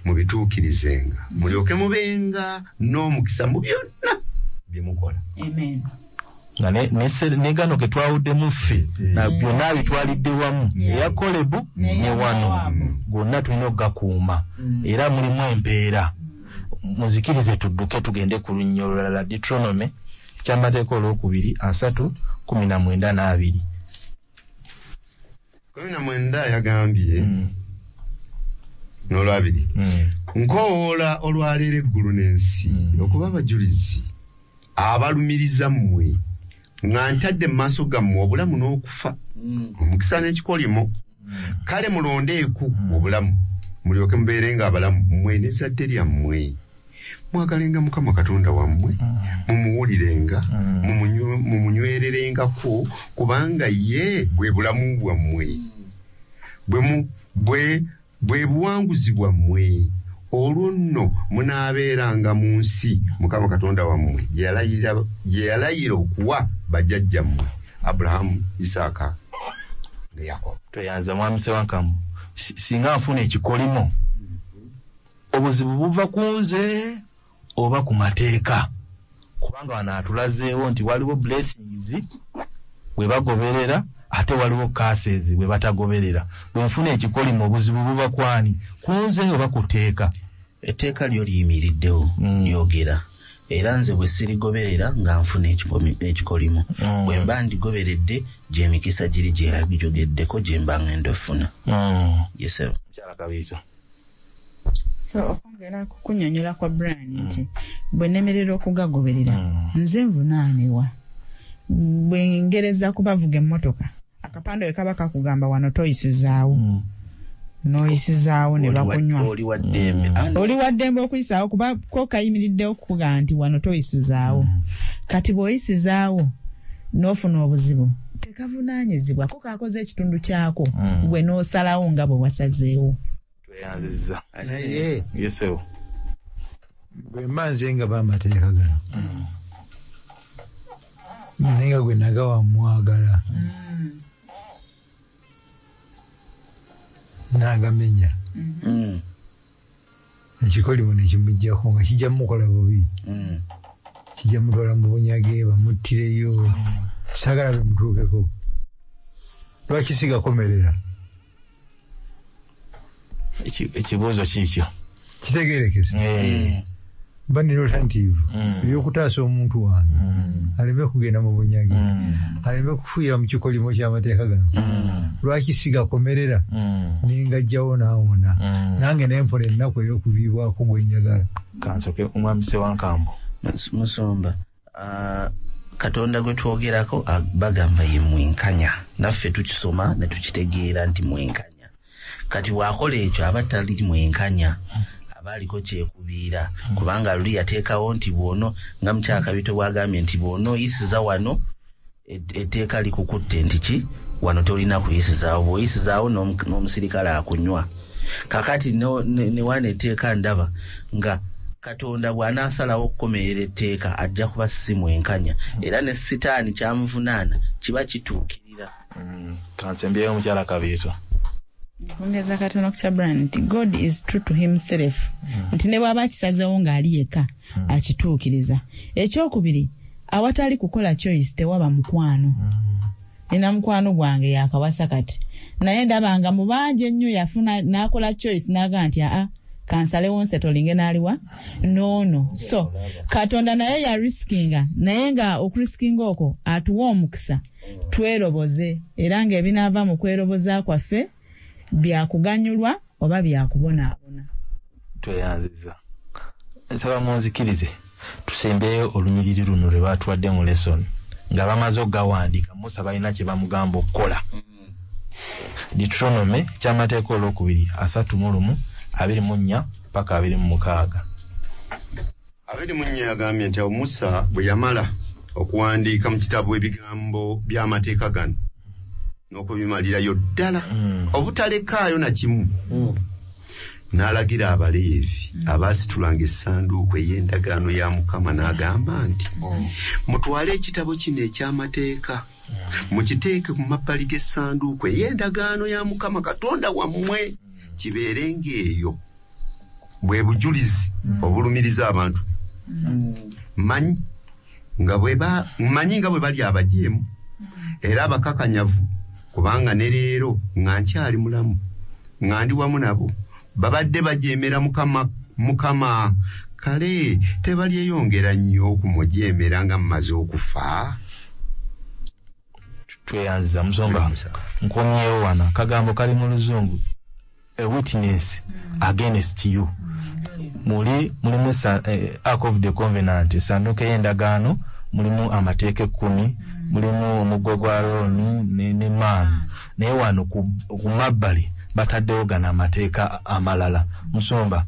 [SPEAKER 4] mubituukirizenga, mulyoke mubenga n'omukisa mu byonna bye mukola.
[SPEAKER 5] Amen.
[SPEAKER 3] Nga ne gano ge twawuddemu ffe byonna abitwalidde wamu, eya Kolebu ne wano gonna tulina okugakuuma, era mulimu empeera. Muzikirize tudduke tugende ku lunnyo olulala. Deuteronomy kyamateeka olwokubiri 3 19 na 20.
[SPEAKER 4] 19 yagambye n'olwabiri nkoowoola olwaleero eggulu n'ensi okuba abajulizi abalumiriza mmwe nga ntadde mu maaso gammwe obulamu n'okufa, omukisa n'ekikolimo. Kale mulondeeku obulamu mulyoke mubeerenga abalamu mmwe n'ezzadde lyammwe. Mwagalenga Mukama Katonda wammwe, mumuwulirenga, mumunywererengako, kubanga ye bwe bulamu bwammwe, bwe buwanguzi bwammwe. Olwo nno munaabeeranga mu nsi Mukama Katonda wammwe gye yalayira okuwa bajjajjammwe Abulahamu, Isaaka ne Yakobo.
[SPEAKER 3] Tweyanza Mwami Ssewankambo. Singa nfuna ekikolimo, obuzibu buva ku nze oba ku mateeka? Kubanga wano atulazeewo nti waliwo blessings bwe bagoberera, ate waliwo curses bwe batagoberera. Bwe nfuna ekikolimo, obuzibu buva kwani? Ku nze oba ku tteeka?
[SPEAKER 6] Etteeka lyo liyimiriddewo, lyogera. Era nze bwe sirigoberera nga nfuna ekikolimo. Bwe mba ndigoberedde, gy'emikisa giri gye yajogeddeko gye mba ngenda ofuna. Yes, sir.
[SPEAKER 3] Mukyala Kabiito.
[SPEAKER 5] So okwongera ku kunnyonnyola kwa Brian nti bwe nnemerera okugagoberera, nze nvunaanibwa. Bwe ngereza kubavuga emmotoka, akapande we kaba kakugamba wano toyisizaawo, n'oyisizaawo ne bakunywa.
[SPEAKER 6] Oli wa ddembe.
[SPEAKER 5] Oli wa ddembe okuyisaawo kuba ko kayimiriddewo okukugamba nti wano toyisizaawo. Kati bw'oyisizaawo n'ofuna obuzibu, tekavunaanyizibwa, ko kakoze ekitundu kyako, gwe n'osalawo nga bwe wasazeewo.
[SPEAKER 3] Tweyanzizza.
[SPEAKER 1] Naye
[SPEAKER 3] Yesewo.
[SPEAKER 1] Bwe mba nze nga b'amateeka gano, naye nga gwe nagawa mwagala, n'agamenya, ekikolimo ne kimuggyako nga kijja mukola bubi, kijja mutwala mu bunyage, bamuttireyo, saagala bimutuukeko. Lwaki sigakomerera?
[SPEAKER 3] Ekibuuzo kiikyo.
[SPEAKER 1] Kitegeerekese. Mba nina alternative ey'okutaasa omuntu wange aleme kugenda mu bunyage, aleme kufuuyira mu kikolimo ky'amateeka gano. Lwaki sigakomerera nengajjawo n'awona, nange nempona ennaku ey'okuviibwako gwe njagala?
[SPEAKER 3] Kansoke Omwami Ssewankambo.
[SPEAKER 6] Musumba, Katonda gwe twogerako bagamba ye mwenkanya, naffe tukisoma ne tukitegeera nti mwenkanya. Kati bw'akola ekyo aba tali mwenkanya, aba aliko kyekubiira, kubanga luli yateekawo nti bw'ono, nga Mukyala Kabito bw'agambye nti bw'onooyisiza wano etteeka likukutte nti ki wano tolina kuyisizaawo, bw'oyisizaawo n'omusirikale akunywa. Kakati ne wano etteeka ndaba nga Katonda bw'anaasalawo okukomerera etteeka ajja kuba si mwenkanya, era ne Sitaani kyamuvunaana kiba kituukirira.
[SPEAKER 3] Kansembyeyo Mukyala Kabiito.
[SPEAKER 5] Ongeza katono ku kya Brian nti God is true to himself, nti ne bw'aba akisazeewo ng'ali yekka akituukiriza. Ekyokubiri, awatali kukola choice tewaba mukwano. Nina mukwano gwange yakawasa kati, naye ndaba nga mu bangi ennyo yafuna n'akola choice n'agamba nti aa kansalewo nsetolinge n'aliwa noono. So Katonda naye yarisikinga, naye nga okurisikinga okwo atuwa omukisa tweroboze, era ng'ebinaava mu kweroboza kwaffe byakuganyulwa oba byakubonaabona.
[SPEAKER 3] Tweyanziza. Nsaba munzikirize tusembeyo olunyiriri luno lwe baatuwadde mu lesson nga bamaze okugawandiika. Musa balina kye bamugamba okukola. Deuteronomy kyamateeka olwokubiri 31 24 paka 26.
[SPEAKER 4] 24 yagambye nti awo Musa bwe yamala okuwandiika mu kitabo ebigambo by'amateeka gano n'okubimalirayo ddala, obutalekaayo na kimu, n'alagira Abaleevi abaasitulanga essanduuko ey'endagaano ya Mukama n'agamba nti, mutwale ekitabo kino eky'amateeka, mukiteeke ku mabbali g'essanduuko ey'endagaano ya Mukama Katonda wammwe, kibeerenga eyo bwe bujulizi obulumiriza abantu. Mmanyi nga bwe bali abajeemu era abakakanyavu, kubanga ne leero nga nkyali mulamu nga ndi wamu nabo babadde bajeemera Mukama, kale tebalyeyongera nnyo okumujeemera nga mmaze okufa.
[SPEAKER 3] Tweyanziza Musumba. Nkomyewo wano akagambo kali mu Luzungu, a witness against you. Mulimu Ark of the Covenant, essanduuko ey'endagaano, mulimu amateeka 10, mulimu omuggo gwa Alooni ne maanu, naye wano ku mabbali bataddewo gano amateeka amalala. Musumba,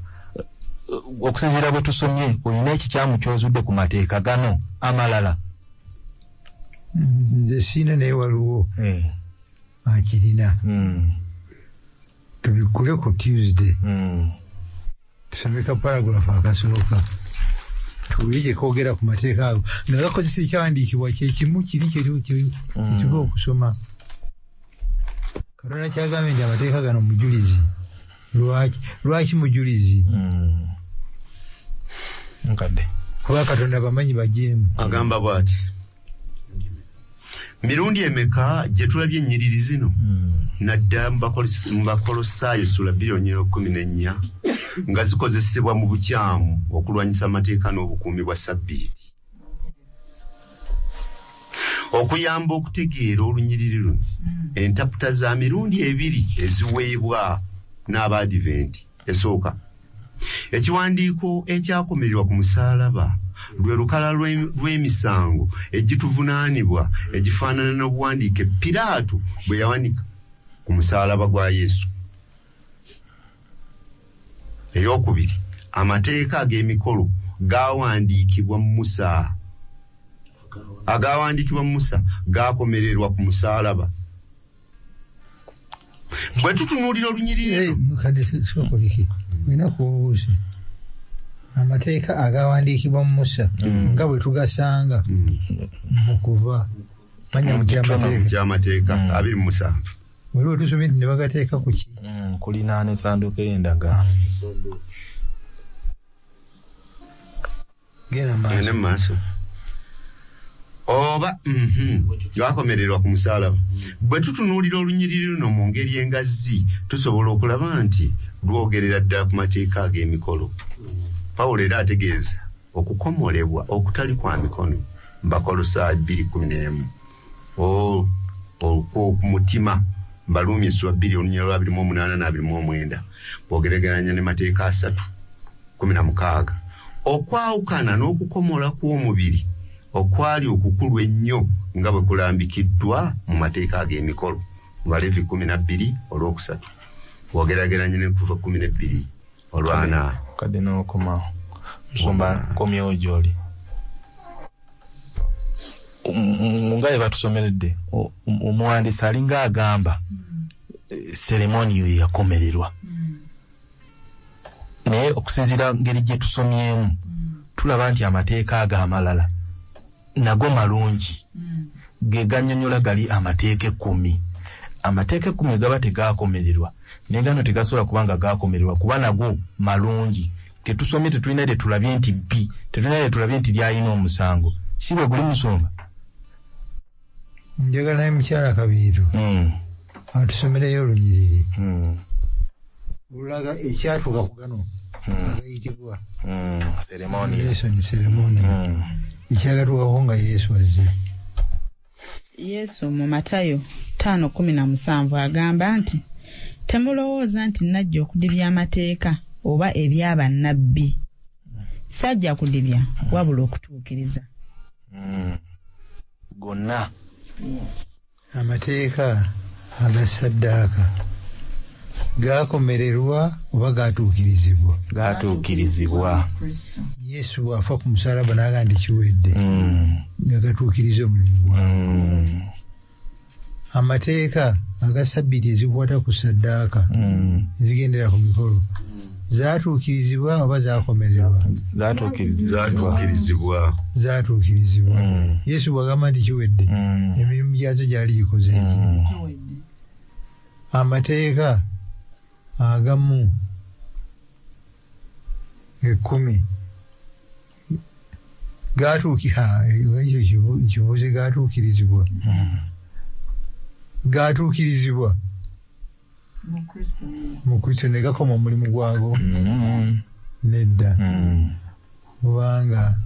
[SPEAKER 3] Okusinziira bwe tusomye, olina ekikyamu ky'ozudde ku mateeka gano amalala?
[SPEAKER 1] Nze siina, naye waliwo akirina. Tubikkule ku Tuesday, tusome ka paragraph akasooka, tuwulire kye koogera ku mateeka ago nga gakozesa ekyawandiikibwa kyekimu kiri kyetuva okusoma. Katonda kyagambye nti amateeka gano mujulizi. Lwaki mujulizi?
[SPEAKER 3] Nkadde.
[SPEAKER 1] Kuba Katonda bamanyi bajeemu.
[SPEAKER 4] Agamba bw'ati, mirundi emeka gye tulabye ennyiriri zino naddala mu Bakolosaayo essula 2:14 nga zikozesebwa mu bukyamu okulwanyisa amateeka n'obukuumi bwa Ssabbiiti. Okuyamba okutegeera olunyiriri luno, entaputa za mirundi ebiri eziweebwa n'Abaadiventi. Esooka, ekiwandiiko ekyakomererwa ku musaalaba lwe lukala lw'emisango egituvunaanibwa egifaanana n'obuwandiike Piraato bwe yawanika ku musaalaba gwa Yesu. Eyokubiri, amateeka ag'emikolo gawandiikibwa Musa, agawandiikibwa Musa gakomererwa ku musaalaba. Bwe tutunuulira olunyiriri
[SPEAKER 1] olina kubuuza amateeka agawandiikibwa Musa nga bwe tugasanga mu Kuva manya mu
[SPEAKER 4] Kyamateeka 27.
[SPEAKER 1] Waliwo tusomye nti ne bagateeka ku ki?
[SPEAKER 3] Kulinaana essanduuko ey'endagaano.
[SPEAKER 1] Genda
[SPEAKER 4] mu maaso. Oba gakomererwa ku musaalaba. Bwe tutunuulira olunyiriri luno mu ngeri engazi, tusobola okulaba nti lwogerera ddala ku mateeka ag'emikolo. Pawulo era ategeeza okukomolebwa okutali kwa mikono Bakolosaayo 2:11, okw'oku mutima Baruumi essula 2:28 na 29, bw'ogeregeranya ne mateeka 3:16. Okwawukana n'okukomola kw'omubiri okwali okukulu ennyo nga bwe kulambikiddwa mu mateeka ag'emikolo Balevi 12:3, bw'ogeregeranya ne Kuva 12:4.
[SPEAKER 3] Kadde n'okomawo musumba, nkomyewo gy'oli. Nga bye batusomeredde, omuwandiisi alinga agamba seremoniyo ye yakomererwa, naye okusinziira ngeri gye tusomyemu tulaba nti amateeka ago amalala nago malungi, ge gannyonnyola gali amateeka 10. Amateeka 10 gaba tegakomererwa, naye gano tegasobola kuba nga gakomererwa kuba nago malungi. Tetusomye, tetulina tetulabye nti bbi, tetulina tetulabye nti lyalina omusango. Si bwe guli musumba?
[SPEAKER 1] Njagala naye mukyala Kabiito atusomereyo olunyiriri olulaga ekyatuuka ku gano agayitibwa seremoniya, ekyagatuukako nga Yesu azze.
[SPEAKER 5] Yesu mu Matayo 5:17 agamba nti temulowooza nti najja okudibya amateeka oba ebyabannabbi. Sajja kudibya wabula okutuukiriza.
[SPEAKER 3] Gonna.
[SPEAKER 1] Amateeka aga ssaddaaka gakomererwa oba gatuukirizibwa?
[SPEAKER 3] Gatuukirizibwa.
[SPEAKER 1] Yesu bw'afa ku musaalaba n'agamba nti kiwedde, nga gatuukiriza omulimu gwago. Amateeka aga ssabbiiti ezikwata ku ssaddaaka ezigendera ku mikolo zaatuukirizibwa oba zaakomererwa?
[SPEAKER 4] Zaatuukirizibwa.
[SPEAKER 1] Zaatuukirizibwa. Yesu bw'agamba nti kiwedde, emirimu gyazo gyali gikoze eki? Amateeka agamu 10 ekyo nkibuuze, gatuukirizibwa? Gatuukirizibwa mu Kristo ne gakoma omulimu gwago? Nedda, kubanga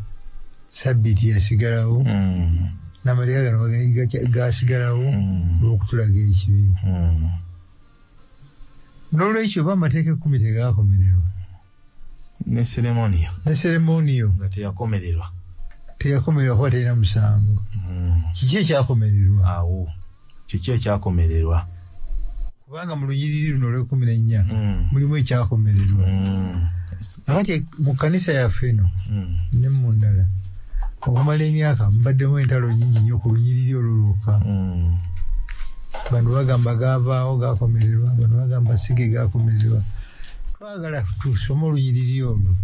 [SPEAKER 1] Ssabbiiti yasigalawo n'amateeka gano gasigalawo olw'okutulaga ekibi. N'olwekyo oba amateeka 10 tegakomererwa,
[SPEAKER 3] ne seremoniyo,
[SPEAKER 1] ne seremoniyo
[SPEAKER 3] nga teyakomererwa,
[SPEAKER 1] teyakomererwa kuba terina musango. Kiki ekyakomererwa?
[SPEAKER 3] Awo kiki ekyakomererwa?
[SPEAKER 1] Kubanga mu lunyiriri luno olw'e 14 mulimu ekyakomererwa. Akati mu kkanisa yaffe eno ne mu ndala okumala emyaka mbaddemu entalo nyingi nnyo ku lunyiriri olwo lwokka. Bano bagamba gaavaawo gakomererwa, bano bagamba sige gakomererwa. Twagala tusome olunyiriri olwo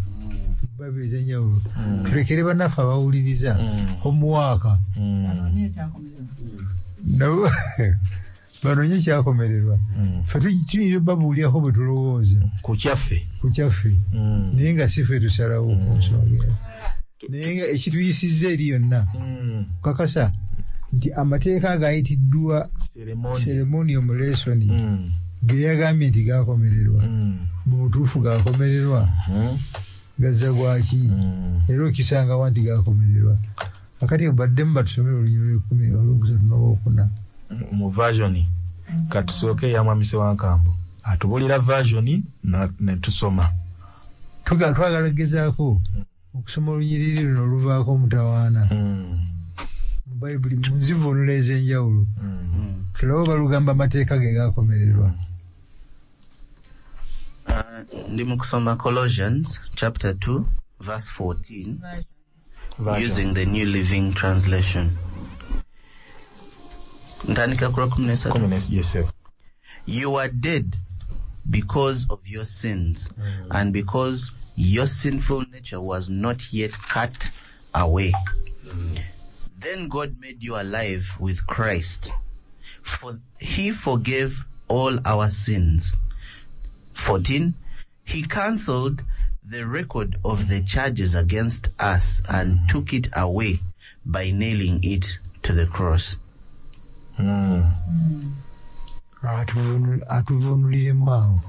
[SPEAKER 1] babi ez'enjawulo tulekere bannaffe abawuliriza omuwaaka nabo banoonye kyakomererwa. Ffe tuyinza obabuulirako bwe tulowooza
[SPEAKER 3] ku kyaffe,
[SPEAKER 1] naye nga si ffe tusalawo ku nsonga eno. Naye nga ekituyisizza eri yonna kakasa nti amateeka agayitiddwa ceremonial lesson ge yagambye nti gakomererwa, mu butuufu gakomererwa gazza gwaki? Era okisangawa nti gakomererwa? Akati baddemu batusomere olunyiriri lw'ekumi olwokusatu n'olwokuna
[SPEAKER 3] mu version. Katusooke ya Mwami Ssewankambo atubulira version ne tusoma.
[SPEAKER 1] Twagala kugezaako okusoma olunyiriri luno oluvaako omutawaana mu Bayibuli mu nzivuunula ez'enjawulo, tulabe balugamba amateeka ge gakomererwa.
[SPEAKER 6] Ndi mu kusoma Colossians chapter 2 verse 14 using the New Living Translation. Ntandika ku lwa 13.
[SPEAKER 3] Yes, sir.
[SPEAKER 6] You are dead because of your sins and because your sinful nature was not yet cut away. Then God made you alive with Christ. For he forgave all our sins. 14. He cancelled the record of the charges against us and took it away by nailing it to the cross.
[SPEAKER 1] Atuvunuliremu awo.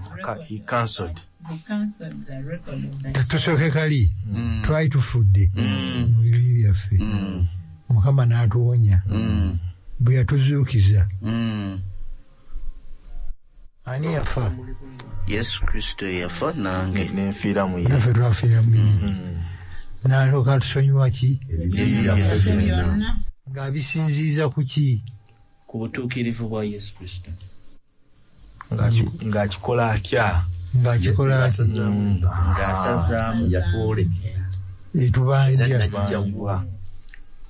[SPEAKER 3] He cancelled.
[SPEAKER 1] Tusooke kali twali tufudde mu bibi byaffe, Mukama n'atuwonya bwe yatuzuukiza. Ani yafa?
[SPEAKER 6] Yesu Kristo yafa nange
[SPEAKER 3] nenfiira mu ye,
[SPEAKER 1] naffe twafiira mu ye. N'alyoka atusonyiwa ki? Ng'abisinziiza ku ki?
[SPEAKER 6] Ku butuukirivu bwa Yesu Kristo.
[SPEAKER 3] Ng'akikola atya?
[SPEAKER 1] Ng'akikola atya?
[SPEAKER 6] Ng'asazaamu.
[SPEAKER 4] Yatwolekera
[SPEAKER 1] etubanja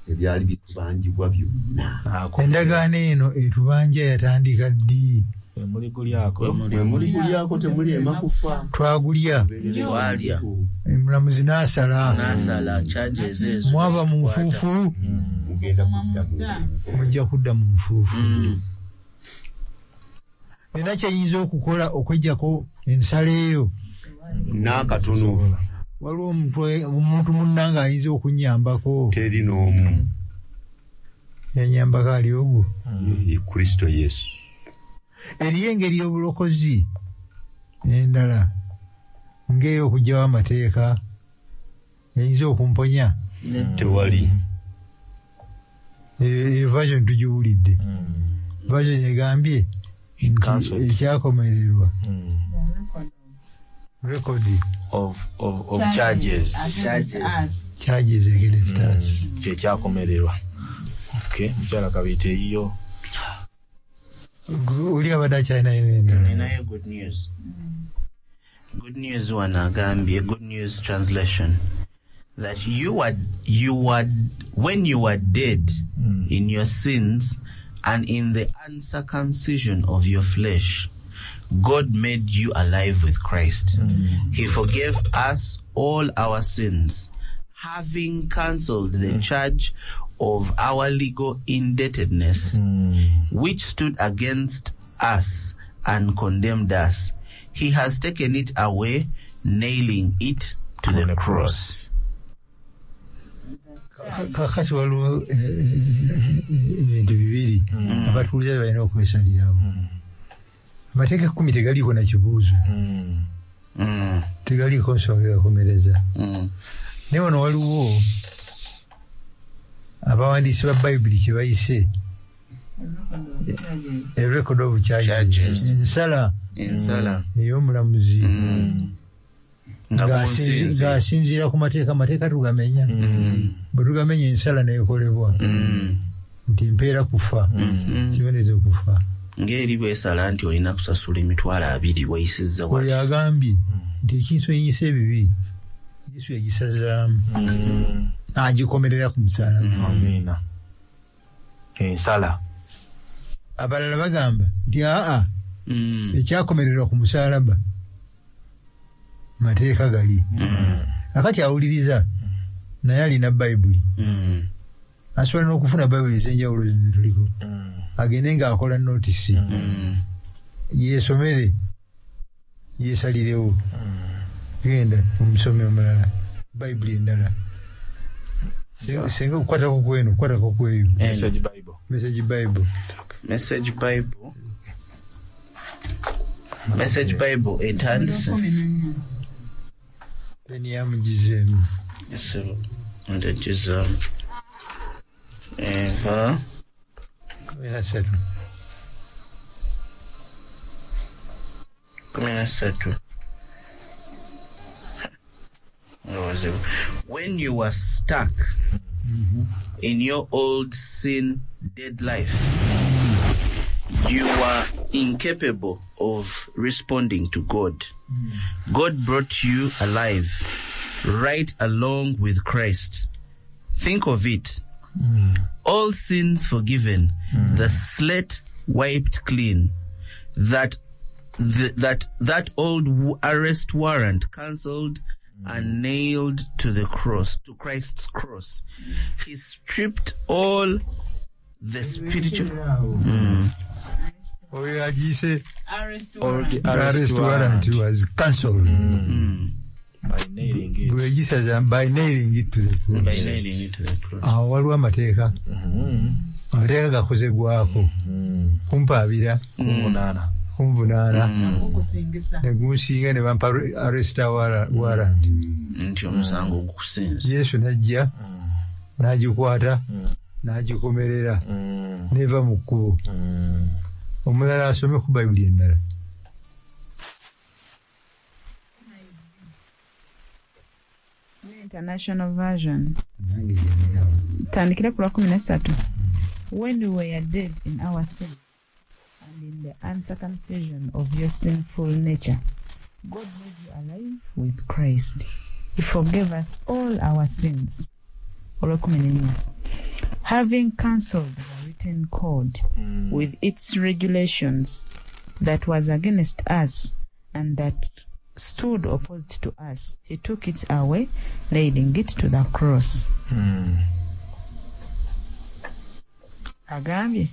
[SPEAKER 4] ebyali bitubanjibwa byonna.
[SPEAKER 1] Endagaano eno etubanja yatandika ddi?
[SPEAKER 3] Muli gulyako.
[SPEAKER 4] Muli gulyako temuli kufa.
[SPEAKER 1] Twagulya.
[SPEAKER 6] Walya.
[SPEAKER 1] Omulamuzi n'asala.
[SPEAKER 6] N'asala charges ezo.
[SPEAKER 1] Mwava mu nfuufu. Mujja kudda mu nfuufu. Nina kyeyinza okukola okweggyako ensala eyo?
[SPEAKER 4] N'akatono.
[SPEAKER 1] Waliwo omuntu munnange ayinza okunnyambako.
[SPEAKER 4] Teri n'omu.
[SPEAKER 1] Yanyambako ali ogwo?
[SPEAKER 4] Kristo Yesu.
[SPEAKER 1] Eriyo engeri y'obulokozi endala ng'ey'okuggyawo amateeka eyinza okumponya?
[SPEAKER 4] Tewali.
[SPEAKER 1] Eyo version tugiwulidde. Version egambye nti ekyakomererwa record
[SPEAKER 3] of charges.
[SPEAKER 1] Charges against us.
[SPEAKER 3] Kyekyakomererwa. Okay, mukyala Kabiite eyiyo.
[SPEAKER 1] Oli abadde akyalinayo endala.
[SPEAKER 6] Ninayo good news. Good news wano agambye, Good News Translation, that you were when you were dead in your sins and in the uncircumcision of your flesh, God made you alive with Christ. He forgave us all our sins, having cancelled the charge of our legal indebtedness, which stood against us and condemned us. He has taken it away, nailing it to the cross.
[SPEAKER 1] Kakati waliwo ebintu bibiri abatuuze balina okwesalirawo. Amateeka 10 tegaliiko na kibuuzo, tegaliiko nsonga egakomereza. Naye wano waliwo abawandiisi ba Bayibuli kye bayise a record of charges, ensala ey'omulamuzi ng'asinziira ku mateeka. Amateeka tugamenya, bwe tugamenya ensala neekolebwa nti mpeera kufa, kibonerezo kufa.
[SPEAKER 6] Ng'eri bwesala nti olina kusasula 20,000 wayisizza.
[SPEAKER 1] Oyo agambye Nti ekinsonyiyisa ebibi Yesu yagisazaamu n'agikomerera ku musalaba.
[SPEAKER 3] Amiina. Ensala.
[SPEAKER 1] Abalala bagamba nti aa ekyakomererwa ku musalaba mateeka gali. Akati awuliriza naye alina Bayibuli. Asobola n'okufuna Bayibuli ez'enjawulo zino tuliko. Agende ng'akola notisi. Yeesomere, yeesalirewo. Genda omusome omulala, Bayibuli endala. Singa okukwatako kweno, okukwatako kweyo.
[SPEAKER 3] Message Bible.
[SPEAKER 1] Message Bible.
[SPEAKER 6] Message Bible. Message Bible etandise.
[SPEAKER 1] Peni yamugizeemu.
[SPEAKER 6] Ndagizaamu. Eva.
[SPEAKER 1] 13.
[SPEAKER 6] 13. When you were stuck in your old sin dead life, you were incapable of responding to God. God brought you alive right along with Christ. Think of it. All sins forgiven, the slate wiped clean, that old arrest warrant cancelled and nailed to the cross, to Christ's cross. He stripped all the spiritual.
[SPEAKER 1] Arrest warrant was cancelled.
[SPEAKER 3] By nailing it.
[SPEAKER 1] By nailing it to the cross.
[SPEAKER 6] By nailing it to the cross.
[SPEAKER 1] Awo waliwo amateeka. Amateeka gakozebwako. Kumpaabira. Kunvunaana. Ne gunsinga ne bampa arrest warrant.
[SPEAKER 6] Nti omusango gukusinze.
[SPEAKER 1] Yesu n'ajja n'agikwata n'agikomerera neva mu kkubo. Omulala asome ku Bayibuli endala.
[SPEAKER 5] International Version. Tandikira ku lwa 13. When we were dead in our sin and in the uncircumcision of your sinful nature, God made you alive with Christ. He forgave us all our sins. Having cancelled the written code with its regulations that was against us and that stood opposed to us, he took it away, nailing it to the cross. Agambye,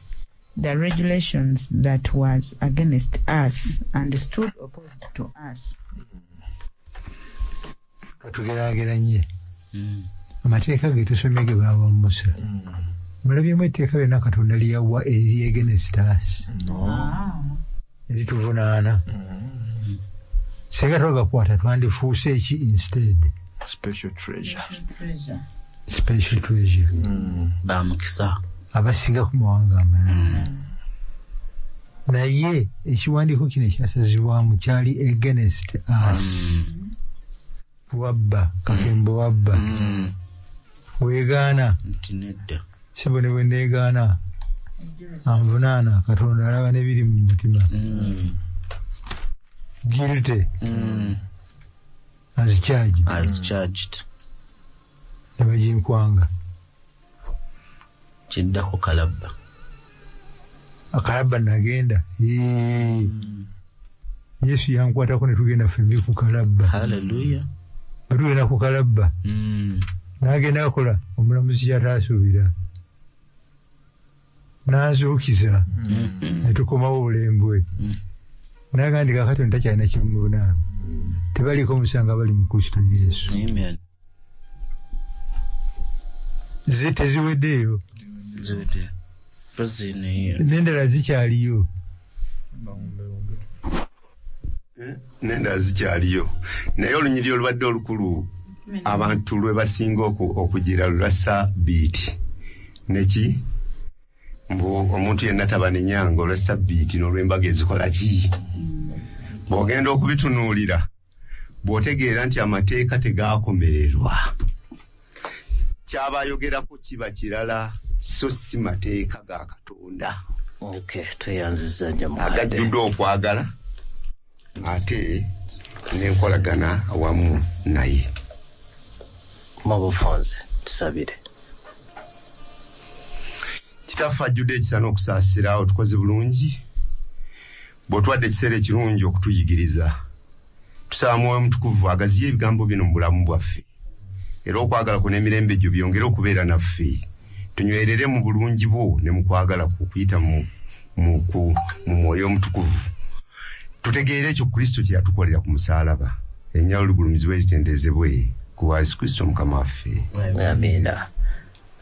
[SPEAKER 5] the regulations that was against us and stood opposed to us.
[SPEAKER 1] Katugeraageranye amateeka ge tusomye ge baawa Musa. Mulabyemu etteeka lyonna Katonda lye yawa eri against us. Erituvunaana. Singa twagakwata twandifuuse eki instead?
[SPEAKER 3] Special treasure.
[SPEAKER 1] Special treasure.
[SPEAKER 6] Bamukisa.
[SPEAKER 1] Abasinga ku mawanga amalala. Naye ekiwandiiko kino ekyasazibwamu kyali against us. Wabba, Kakembo wabba. Weegaana.
[SPEAKER 6] Nti nedda.
[SPEAKER 1] Sebo ne bwe neegaana. Anvunaana, Katonda alaba n'ebiri mu mutima. Guilty. As charged.
[SPEAKER 6] As charged.
[SPEAKER 1] Ne baginkwanga.
[SPEAKER 6] Kiddako kalabba.
[SPEAKER 1] Akalabba nagenda. Yesu yankwatako ne tugenda ffembi ku kalabba.
[SPEAKER 6] Hallelujah.
[SPEAKER 1] Bwe tugenda ku kalabba. N'agenda akola omulamuzi ky'ataasuubira. N'anzuukiza. Ne tukomawo obulembwe. N'agamba kaakati ntakyalina kimuvunaana. Tebaliiko musango abali mu Kristo Yesu.
[SPEAKER 6] Amen.
[SPEAKER 1] Ze teziweddeeyo. N'endala zikyaliyo.
[SPEAKER 4] N'endala zikyaliyo. Naye olunyiriri olubadde olukulu abantu lwe basinga okugira lwa Ssabbiiti. Neki? Mbu omuntu yenna tabanenyanga olwa Ssabbiiti n'olw'embaga ezikola ki? Bw'ogenda okubitunuulira, bw'otegeera nti amateeka tegaakomererwa. Ky'abayogerako kiba kirala, so si mateeka ga Katonda.
[SPEAKER 2] Okay, tweyanzizza nnyo mukadde.
[SPEAKER 4] Agajjudde okwagala ate N'enkolagana awamu naye.
[SPEAKER 2] Mu bufunze tusabire.
[SPEAKER 4] Kitaffe ajjudde ekisa n'okusaasira, otukoze bulungi bw'otwadde ekiseera ekirungi okutuyigiriza. Tusaba Mwoyo Mutukuvu agaziye ebigambo bino mu bulamu bwaffe, era okwagala kwo n'emirembe gyo byongere okubeera naffe, tunywerere mu bulungi bwo ne mu kwagala kwo okuyita mu Mwoyo Omutukuvu, tutegeere ekyo Kristo kye yatukolera ku musaalaba. Erinnya lyo ligulumizibwe litenderezebwe ku bwa Yesu Kristo Mukama waffe.
[SPEAKER 2] Amiina.